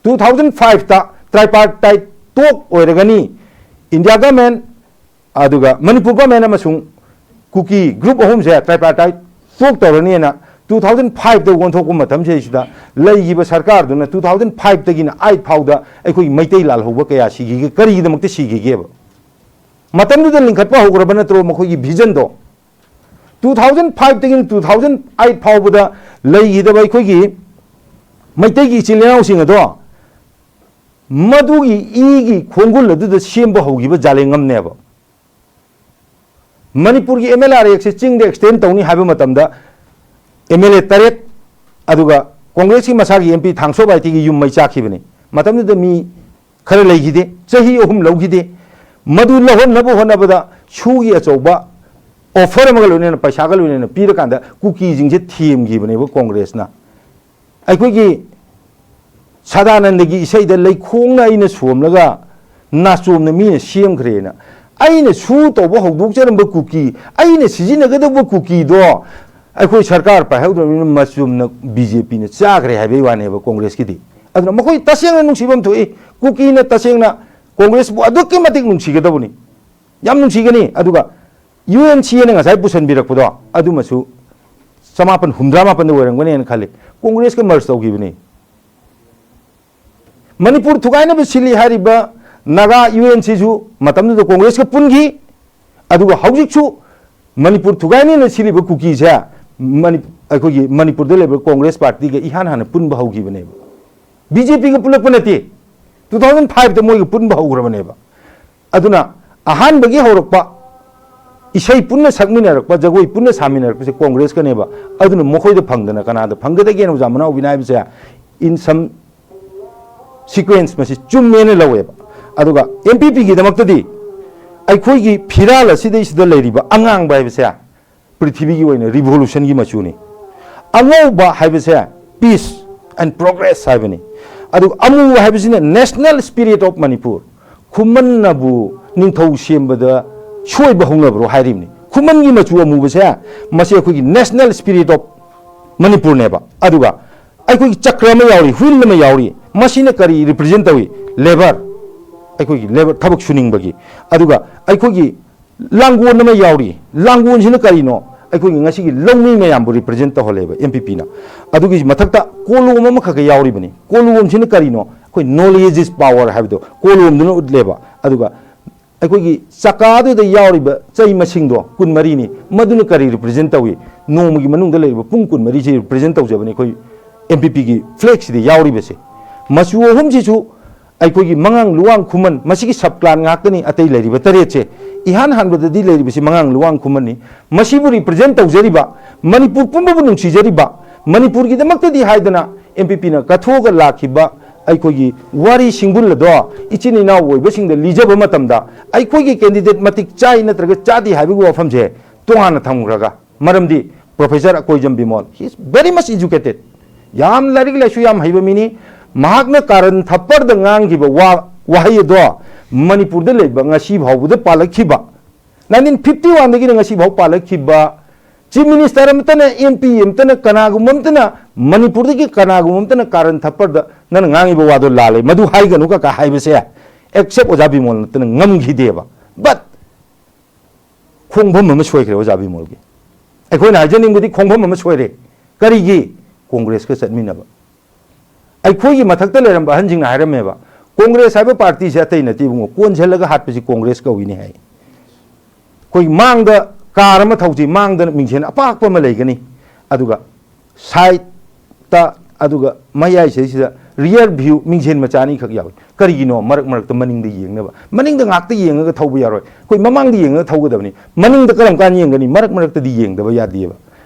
ꯇꯨ ꯊꯥꯎꯖꯟ ꯐꯥꯏꯚꯇ ꯇ꯭ꯔꯥꯏꯄꯥꯔꯇꯥꯏꯠ ꯇꯣꯛ ꯑꯣꯏꯔꯒꯅꯤ, ꯏꯟꯗꯤꯌꯥ ꯒꯣꯔꯃꯦꯟ, ꯑꯗꯨꯒ ꯃꯅꯤꯄꯨꯔ ꯒꯣꯔꯃꯦꯟ ꯑꯃꯁꯨꯡ ꯀꯨꯀꯤ ꯒ꯭ꯔꯨꯞ ꯑꯍꯨꯝꯁꯦ ꯇ꯭ꯔꯥꯏꯄꯥꯔꯇꯥꯏꯠ ꯇꯣꯛ ꯇꯧꯔꯅꯤꯅ ꯇꯨ ꯊꯥꯎꯖꯟ ꯐꯥꯏꯚꯇ ꯑꯣꯟꯊꯣꯛꯄ ꯃꯇꯝꯁꯤꯗꯩꯁꯤꯗ ꯂꯩꯈꯤꯕ ꯁꯔꯀꯥꯔꯗꯨꯅ ꯇꯨ ꯊꯥꯎꯖꯟ ꯐꯥꯏꯚꯇꯒꯤꯅ ꯑꯩꯠ ꯐꯥꯎꯗ ꯑꯩꯈꯣꯏꯒꯤ ꯃꯩꯇꯩ ꯂꯥꯜꯍꯧꯕ ꯀꯌꯥ ꯁꯤꯈꯤꯒꯦ? ꯀꯔꯤꯒꯤꯗꯃꯛꯇ ꯁꯤꯈꯤꯒꯦꯕ? ꯃꯇꯝꯗꯨꯗ ꯂꯤꯡꯈꯠꯄ ꯍꯧꯈ꯭ꯔꯕ ꯅꯠꯇ꯭ꯔꯣ ꯃꯈꯣꯏꯒꯤ ꯚꯤꯖꯟꯗꯣ? ꯇꯨ ꯊꯥꯎꯖꯟ ꯐꯥꯏꯚꯇꯒꯤꯅ ꯇꯨ ꯊꯥꯎꯖꯟ ꯑꯩꯠ ꯐꯥꯎꯕꯗ ꯂꯩꯈꯤꯗꯕ ꯑꯩꯈꯣꯏꯒꯤ ꯃꯩꯇꯩꯒꯤ ꯏꯆꯤꯜ ꯏꯅꯥꯎꯁꯤꯡ ꯑꯗꯣ ꯃꯗꯨꯒꯤ ꯏꯒꯤ ꯈꯣꯡꯒꯨꯜ ꯑꯗꯨꯗ ꯁꯦꯝꯕ ꯍꯧꯈꯤꯕ ꯖꯥꯂꯦꯡꯉꯝꯅꯦꯕ꯫ ꯃꯅꯤꯄꯨꯔꯒꯤ ꯑꯦꯝ ꯑꯦꯜ ꯑꯥꯔ ꯑꯦꯛꯁꯦ ꯆꯤꯡꯗ ꯑꯦꯛꯁꯇꯦꯟ ꯇꯧꯅꯤ ꯍꯥꯏꯕ ꯃꯇꯝꯗ ꯑꯦꯝ ꯑꯦꯜ ꯑꯦ ꯇꯔꯦꯠ, ꯑꯗꯨꯒ ꯀꯣꯡꯒ꯭ꯔꯦꯁꯀꯤ ꯃꯁꯥꯒꯤ ꯑꯦꯝ ꯄꯤ ꯊꯥꯡꯁꯣ ꯕꯥꯏꯇꯤꯒꯤ ꯌꯨꯝ ꯃꯩ ꯆꯥꯛꯈꯤꯕꯅꯤ꯫ ꯃꯇꯝꯗꯨꯗ ꯃꯤ ꯈꯔ ꯂꯩꯈꯤꯗꯦ, ꯆꯍꯤ ꯑꯍꯨꯝ ꯂꯧꯈꯤꯗꯦ꯫ ꯃꯗꯨ ꯂꯧꯍꯟꯅꯕ ꯍꯣꯠꯅꯕꯗ ꯁꯨꯒꯤ ꯑꯆꯧꯕ ꯑꯣꯐꯔ ꯑꯃꯒ ꯂꯣꯏꯅꯅ, ꯄꯩꯁꯥꯒ ꯂꯣꯏꯅꯅ ꯄꯤꯔꯀꯥꯟꯗ ꯀꯨꯀꯤꯁꯤꯡꯁꯦ ꯊꯦꯝꯈꯤꯕꯅꯦꯕ ꯀꯣꯡꯒ꯭ꯔꯦꯁꯅ꯫ ꯑꯩꯈꯣꯏꯒꯤ ꯁꯗꯥꯅꯟꯗꯒꯤ ꯏꯁꯩꯗ "ꯂꯩꯈꯣꯡꯅ ꯑꯩꯅ ꯁꯣꯝꯂꯒ ꯅꯥꯆꯣꯝꯅ ꯃꯤꯅ ꯁꯦꯝꯈ꯭ꯔꯦꯅ", ꯑꯩꯅ ꯁꯨ ꯇꯧꯕ ꯍꯧꯗꯣꯛꯆꯔꯝꯕ ꯀꯨꯀꯤ, ꯑꯩꯅ ꯁꯤꯖꯤꯟꯅꯒꯗꯧꯕ ꯀꯨꯀꯤꯗꯣ ꯑꯩꯈꯣꯏ ꯁꯔꯀꯥꯔ ꯄꯥꯏꯍꯧꯗ꯭ꯔꯕꯅꯤꯅ ꯃꯆꯨꯝꯅ ꯕꯤ ꯖꯦ ꯄꯤꯅ ꯆꯥꯈ꯭ꯔꯦ ꯍꯥꯏꯕꯒꯤ ꯋꯥꯅꯦꯕ ꯀꯣꯡꯒ꯭ꯔꯦꯁꯀꯤꯗꯤ꯫ ꯑꯗꯨꯅ ꯃꯈꯣꯏ ꯇꯁꯦꯡꯅ ꯅꯨꯡꯁꯤꯐꯝ ꯊꯣꯛꯏ꯫ ꯀꯨꯀꯤꯅ ꯇꯁꯦꯡꯅ ꯀꯣꯡꯒ꯭ꯔꯦꯁꯄꯨ ꯑꯗꯨꯛꯀꯤ ꯃꯇꯤꯛ ꯅꯨꯡꯁꯤꯒꯗꯕꯅꯤ, ꯌꯥꯝ ꯅꯨꯡꯁꯤꯒꯅꯤ꯫ ꯑꯗꯨꯒ ꯌꯨ ꯑꯦꯟ ꯁꯤ ꯑꯦꯅ ꯉꯁꯥꯏ ꯄꯨꯁꯟꯕꯤꯔꯛꯄꯗꯣ ꯑꯗꯨꯃꯁꯨ ꯆꯃꯥꯄꯟ ꯍꯨꯝꯗ꯭ꯔꯥ ꯃꯥꯄꯟꯗ ꯑꯣꯏꯔꯝꯒꯅꯦꯅ ꯈꯜꯂꯤ, ꯀꯣꯡꯒ꯭ꯔꯦꯁꯀ ꯃꯔꯖ ꯇꯧꯈꯤꯕꯅꯤ꯫ ꯃꯅꯤꯄꯨꯔ ꯊꯨꯒꯥꯏꯅꯕ ꯁꯤꯜꯂꯤ ꯍꯥꯏꯔꯤꯕ ꯅꯥꯒꯥ ꯌꯨ ꯑꯦꯟ ꯁꯤꯁꯨ ꯃꯇꯝꯗꯨꯗ ꯀꯣꯡꯒ꯭ꯔꯦꯁꯀ ꯄꯨꯟꯈꯤ꯫ ꯑꯗꯨꯒ ꯍꯧꯖꯤꯛꯁꯨ ꯃꯅꯤꯄꯨꯔ ꯊꯨꯒꯥꯏꯅꯤꯅ ꯁꯤꯜꯂꯤꯕ ꯀꯨꯀꯤꯁꯦ ꯃꯅꯤ-, ꯑꯩꯈꯣꯏꯒꯤ ꯃꯅꯤꯄꯨꯔꯗ ꯂꯩꯕ ꯀꯣꯡꯒ꯭ꯔꯦꯁ ꯄꯥꯔꯇꯤꯒ ꯏꯍꯥꯟ ꯍꯥꯟꯅ ꯄꯨꯟꯕ ꯍꯧꯈꯤꯕꯅꯦꯕ꯫ ꯕꯤ ꯖꯦ ꯄꯤꯒ ꯄꯨꯜꯂꯛꯄ ꯅꯠꯇꯦ, ꯇꯨ ꯊꯥꯎꯖꯟ ꯐꯥꯏꯚꯇ ꯃꯣꯏꯒ ꯄꯨꯟꯕ ꯍꯧꯈ꯭ꯔꯕꯅꯦꯕ꯫ ꯑꯗꯨꯅ ꯑꯍꯥꯟꯕꯒꯤ ꯍꯧꯔꯛꯄ, ꯏꯁꯩ ꯄꯨꯟꯅ ꯁꯛꯃꯤꯟꯅꯔꯛꯄ, ꯖꯒꯣꯏ ꯄꯨꯟꯅ ꯁꯥꯃꯤꯟꯅꯔꯛꯄꯁꯦ ꯀꯣꯡꯒ꯭ꯔꯦꯁꯀꯅꯦꯕ꯫ ꯑꯗꯨꯅ ꯃꯈꯣꯏꯗ ꯐꯪꯗꯅ ꯀꯅꯥꯗ ꯐꯪꯒꯗꯒꯦꯅ ꯑꯣꯖꯥ ꯃꯅꯥꯎꯕꯤꯅ ꯍꯥꯏꯕꯁꯦ in some sequence ꯃꯁꯤ ꯆꯨꯝꯃꯦꯅ ꯂꯧꯋꯦꯕ꯫ ꯑꯗꯨꯒ ꯑꯦꯝ ꯄꯤ ꯄꯤꯒꯤꯗꯃꯛꯇꯗꯤ ꯑꯩꯈꯣꯏꯒꯤ ꯐꯤꯔꯥꯜ ꯑꯁꯤꯗꯩꯁꯤꯗ ꯂꯩꯔꯤꯕ ꯑꯉꯥꯡꯕ ꯍꯥꯏꯕꯁꯦ ꯄ꯭ꯔꯤꯊꯤꯕꯤꯒꯤ ꯑꯣꯏꯅ ꯔꯤꯚꯣꯂꯨꯁꯟꯒꯤ ꯃꯆꯨꯅꯤ꯫ ꯑꯉꯧꯕ ꯍꯥꯏꯕꯁꯦ peace and progress ꯍꯥꯏꯕꯅꯤ꯫ ꯑꯗꯨꯒ ꯑꯃꯨꯕ ꯍꯥꯏꯕꯁꯤꯅ national spirit of Manipur, ꯈꯨꯃꯟꯅꯕꯨ ꯅꯤꯡꯊꯧ ꯁꯦꯝꯕꯗ ꯁꯣꯏꯕ ꯍꯧꯅꯕ꯭ꯔꯣ ꯍꯥꯏꯔꯤꯕꯅꯤ꯫ ꯈꯨꯃꯟꯒꯤ ꯃꯆꯨ ꯑꯃꯨꯕꯁꯦ ꯃꯁꯤ ꯑꯩꯈꯣꯏꯒꯤ national spirit of ꯃꯅꯤꯄꯨꯔꯅꯦꯕ꯫ ꯑꯗꯨꯒ ꯑꯩꯈꯣꯏꯒꯤ ꯆꯀ꯭ꯔ ꯑꯃ ꯌꯥꯎꯔꯤ, wheel ꯑꯃ ꯌꯥꯎꯔꯤ, ꯃꯁꯤꯅ ꯀꯔꯤ represent ꯇꯧꯏ? Labour, ꯑꯩꯈꯣꯏꯒꯤ labour, ꯊꯕꯛ ꯁꯨꯅꯤꯡꯕꯒꯤ꯫ ꯑꯗꯨꯒ ꯑꯩꯈꯣꯏꯒꯤ ꯂꯥꯡꯒꯣꯜ ꯑꯃ ꯌꯥꯎꯔꯤ, ꯂꯥꯡꯒꯣꯜꯁꯤꯅ ꯀꯔꯤꯅꯣ? ꯑꯩꯈꯣꯏꯒꯤ ꯉꯁꯤꯒꯤ ꯂꯧꯃꯤ ꯃꯌꯥꯝꯕꯨ represent ꯇꯧꯍꯜꯂꯦꯕ ꯑꯦꯝ ꯄꯤ ꯄꯤꯅ꯫ ꯑꯗꯨꯒꯤ ꯃꯊꯛꯇ ꯀꯣꯂꯣꯝ ꯑꯃꯈꯛꯀ ꯌꯥꯎꯔꯤꯕꯅꯤ꯫ ꯀꯣꯂꯣꯝꯁꯤꯅ ꯀꯔꯤꯅꯣ? ꯑꯩꯈꯣꯏ knowledge is power ꯍꯥꯏꯕꯗꯣ ꯀꯣꯂꯣꯝꯗꯨꯅ ꯎꯠꯂꯦꯕ꯫ ꯑꯗꯨꯒ ꯑꯩꯈꯣꯏꯒꯤ ꯆꯀꯥꯗꯨꯗ ꯌꯥꯎꯔꯤꯕ ꯆꯩ ꯃꯁꯤꯡꯗꯣ ꯀꯨꯟꯃꯔꯤꯅꯤ꯫ ꯃꯗꯨꯅ ꯀꯔꯤ represent ꯇꯧꯏ? ꯅꯣꯡꯃꯒꯤ ꯃꯅꯨꯡꯗ ꯂꯩꯔꯤꯕ ꯄꯨꯡ ꯀꯨꯟꯃꯔꯤꯁꯤ represent ꯇꯧꯖꯕꯅꯤ ꯑꯩꯈꯣꯏ ꯑꯦꯝ ꯄꯤ ꯄꯤꯒꯤ ꯐ꯭ꯂꯦꯛꯁꯤꯗ ꯌꯥꯎꯔꯤꯕꯁꯦ꯫ ꯃꯆꯨ ꯑꯍꯨꯝꯁꯤꯁꯨ ꯑꯩꯈꯣꯏꯒꯤ ꯃꯉꯥꯡ ꯂꯨꯋꯥꯡ ꯈꯨꯃꯟ, ꯃꯁꯤꯒꯤ ꯁꯕ ꯀ꯭ꯂꯥꯟ ꯉꯥꯛꯇꯅꯤ꯫ ꯑꯇꯩ ꯂꯩꯔꯤꯕ ꯇꯔꯦꯠꯁꯦ, ꯏꯍꯥꯟ ꯍꯥꯟꯕꯗꯗꯤ ꯂꯩꯔꯤꯕꯁꯤ ꯃꯉꯥꯡ ꯂꯨꯋꯥꯡ ꯈꯨꯃꯟꯅꯤ꯫ ꯃꯁꯤꯕꯨ ꯔꯤꯄ꯭ꯔꯖꯦꯟ ꯇꯧꯖꯔꯤꯕ, ꯃꯅꯤꯄꯨꯔ ꯄꯨꯝꯕꯕꯨ ꯅꯨꯡꯁꯤꯖꯔꯤꯕ, ꯃꯅꯤꯄꯨꯔꯒꯤꯗꯃꯛꯇꯗꯤ ꯍꯥꯏꯗꯅ ꯑꯦꯝ ꯄꯤ ꯄꯤꯅ ꯀꯠꯊꯣꯛꯑꯒ ꯂꯥꯛꯈꯤꯕ ꯑꯩꯈꯣꯏꯒꯤ ꯋꯥꯔꯤ ꯁꯤꯡꯕꯨꯜ ꯑꯗꯣ, ꯏꯆꯤꯟ ꯏꯅꯥꯎ ꯑꯣꯏꯕꯁꯤꯡꯗ ꯂꯤꯖꯕ ꯃꯇꯝꯗ, ꯑꯩꯈꯣꯏꯒꯤ ꯀꯦꯟꯗꯤꯗꯦꯠ ꯃꯇꯤꯛ ꯆꯥꯏ ꯅꯠꯇ꯭ꯔꯒ ꯆꯥꯗꯦ ꯍꯥꯏꯕꯒꯤ ꯋꯥꯐꯝꯁꯦ ꯇꯣꯉꯥꯟꯅ ꯊꯝꯈ꯭ꯔꯒ, ꯃꯔꯝꯗꯤ professor Akoijam Bimol, he is very much educated, ꯌꯥꯝ ꯂꯥꯏꯔꯤꯛ ꯂꯥꯏꯁꯨ ꯌꯥꯝ ꯍꯩꯕ ꯃꯤꯅꯤ꯫ ꯃꯍꯥꯛꯅ ꯀꯥꯔꯟ ꯊꯞꯄꯔꯗ ꯉꯥꯡꯈꯤꯕ ꯋꯥ, ꯋꯥꯍꯩ ꯑꯗꯣ ꯃꯅꯤꯄꯨꯔꯗ ꯂꯩꯕ ꯉꯁꯤ ꯐꯥꯎꯕꯗ ꯄꯥꯜꯂꯛꯈꯤꯕ, ꯅꯥꯏꯟꯇꯤꯟ ꯐꯤꯐꯇꯤ ꯋꯥꯟꯗꯒꯤꯅ ꯉꯁꯤ ꯐꯥꯎ ꯄꯥꯜꯂꯛꯈꯤꯕ ꯆꯤꯐ ꯃꯤꯅꯤꯁꯇꯔ ꯑꯃꯠꯇꯅ, ꯑꯦꯝ ꯄꯤ ꯑꯃꯠꯇꯅ, ꯀꯅꯥꯒꯨꯝꯕ ꯑꯃꯠꯇꯅ, ꯃꯅꯤꯄꯨꯔꯗꯒꯤ ꯀꯅꯥꯒꯨꯝꯕ ꯑꯃꯠꯇꯅ ꯀꯥꯔꯟ ꯊꯞꯄꯔꯗ "ꯅꯪꯅ ꯉꯥꯡꯉꯤꯕ ꯋꯥꯗꯣ ꯂꯥꯜꯂꯦ, ꯃꯗꯨ ꯍꯥꯏꯒꯅꯨ" ꯀꯀꯥ ꯍꯥꯏꯕꯁꯦ ꯑꯦꯛꯁꯦꯞ ꯑꯣꯖꯥ ꯕꯤꯃꯣꯜ ꯅꯠꯇꯅ ꯉꯝꯈꯤꯗꯦꯕ꯫ ꯕꯠ ꯈꯣꯡꯐꯝ ꯑꯃ ꯁꯣꯏꯈ꯭ꯔꯦ ꯑꯣꯖꯥ ꯕꯤꯃꯣꯜꯒꯤ꯫ ꯑꯩꯈꯣꯏꯅ ꯍꯥꯏꯖꯅꯤꯡꯕꯗꯤ ꯈꯣꯡꯐꯝ ꯑꯃ ꯁꯣꯏꯔꯦ꯫ ꯀꯔꯤꯒꯤ? ꯀꯣꯡꯒ꯭ꯔꯦꯁꯀ ꯆꯠꯃꯤꯟꯅꯕ꯫ ꯑꯩꯈꯣꯏꯒꯤ ꯃꯊꯛꯇ ꯂꯩꯔꯝꯕ ꯑꯍꯟꯁꯤꯡꯅ ꯍꯥꯏꯔꯝꯃꯦꯕ, "ꯀꯣꯡꯒ꯭ꯔꯦꯁ ꯍꯥꯏꯕ ꯄꯥꯔꯇꯤꯁꯦ ꯑꯇꯩ ꯅꯠꯇꯦ ꯏꯕꯨꯡꯉꯣ, ꯀꯣꯟꯁꯤꯜꯂꯒ ꯍꯥꯠꯄꯁꯤ ꯀꯣꯡꯒ꯭ꯔꯦꯁ ꯀꯧꯏꯅꯦ" ꯍꯥꯏ꯫ ꯑꯩꯈꯣꯏ ꯃꯥꯡꯗ ꯀꯥꯔ ꯑꯃ ꯊꯧꯁꯤ, ꯃꯥꯡꯗ ꯃꯤꯡꯁꯦꯟ ꯑꯄꯥꯛꯄ ꯑꯃ ꯂꯩꯒꯅꯤ, ꯑꯗꯨꯒ ꯁꯥꯏꯠꯇ, ꯑꯗꯨꯒ ꯃꯌꯥꯏꯁꯤꯗꯩꯁꯤꯗ ꯔꯤꯌꯔ ꯚ꯭ꯌꯨ ꯃꯤꯡꯁꯦꯟ ꯃꯆꯥ ꯑꯅꯤꯈꯛ ꯌꯥꯎꯏ꯫ ꯀꯔꯤꯒꯤꯅꯣ ꯃꯔꯛ ꯃꯔꯛꯇ ꯃꯅꯤꯡꯗ ꯌꯦꯡꯅꯕ? ꯃꯅꯤꯡꯗ ꯉꯥꯛꯇ ꯌꯦꯡꯉꯒ ꯊꯧꯕ ꯌꯥꯔꯣꯏ꯫ ꯑꯩꯈꯣꯏ ꯃꯃꯥꯡꯗ ꯌꯦꯡꯉꯒ ꯊꯧꯒꯗꯕꯅꯤ꯫ ꯃꯅꯤꯡꯗ ꯀꯔꯝ ꯀꯥꯟꯗ ꯌꯦꯡꯒꯅꯤ? ꯃꯔꯛ ꯃꯔꯛꯇꯗꯤ ꯌꯦꯡꯗꯕ ꯌꯥꯗꯦꯕ꯫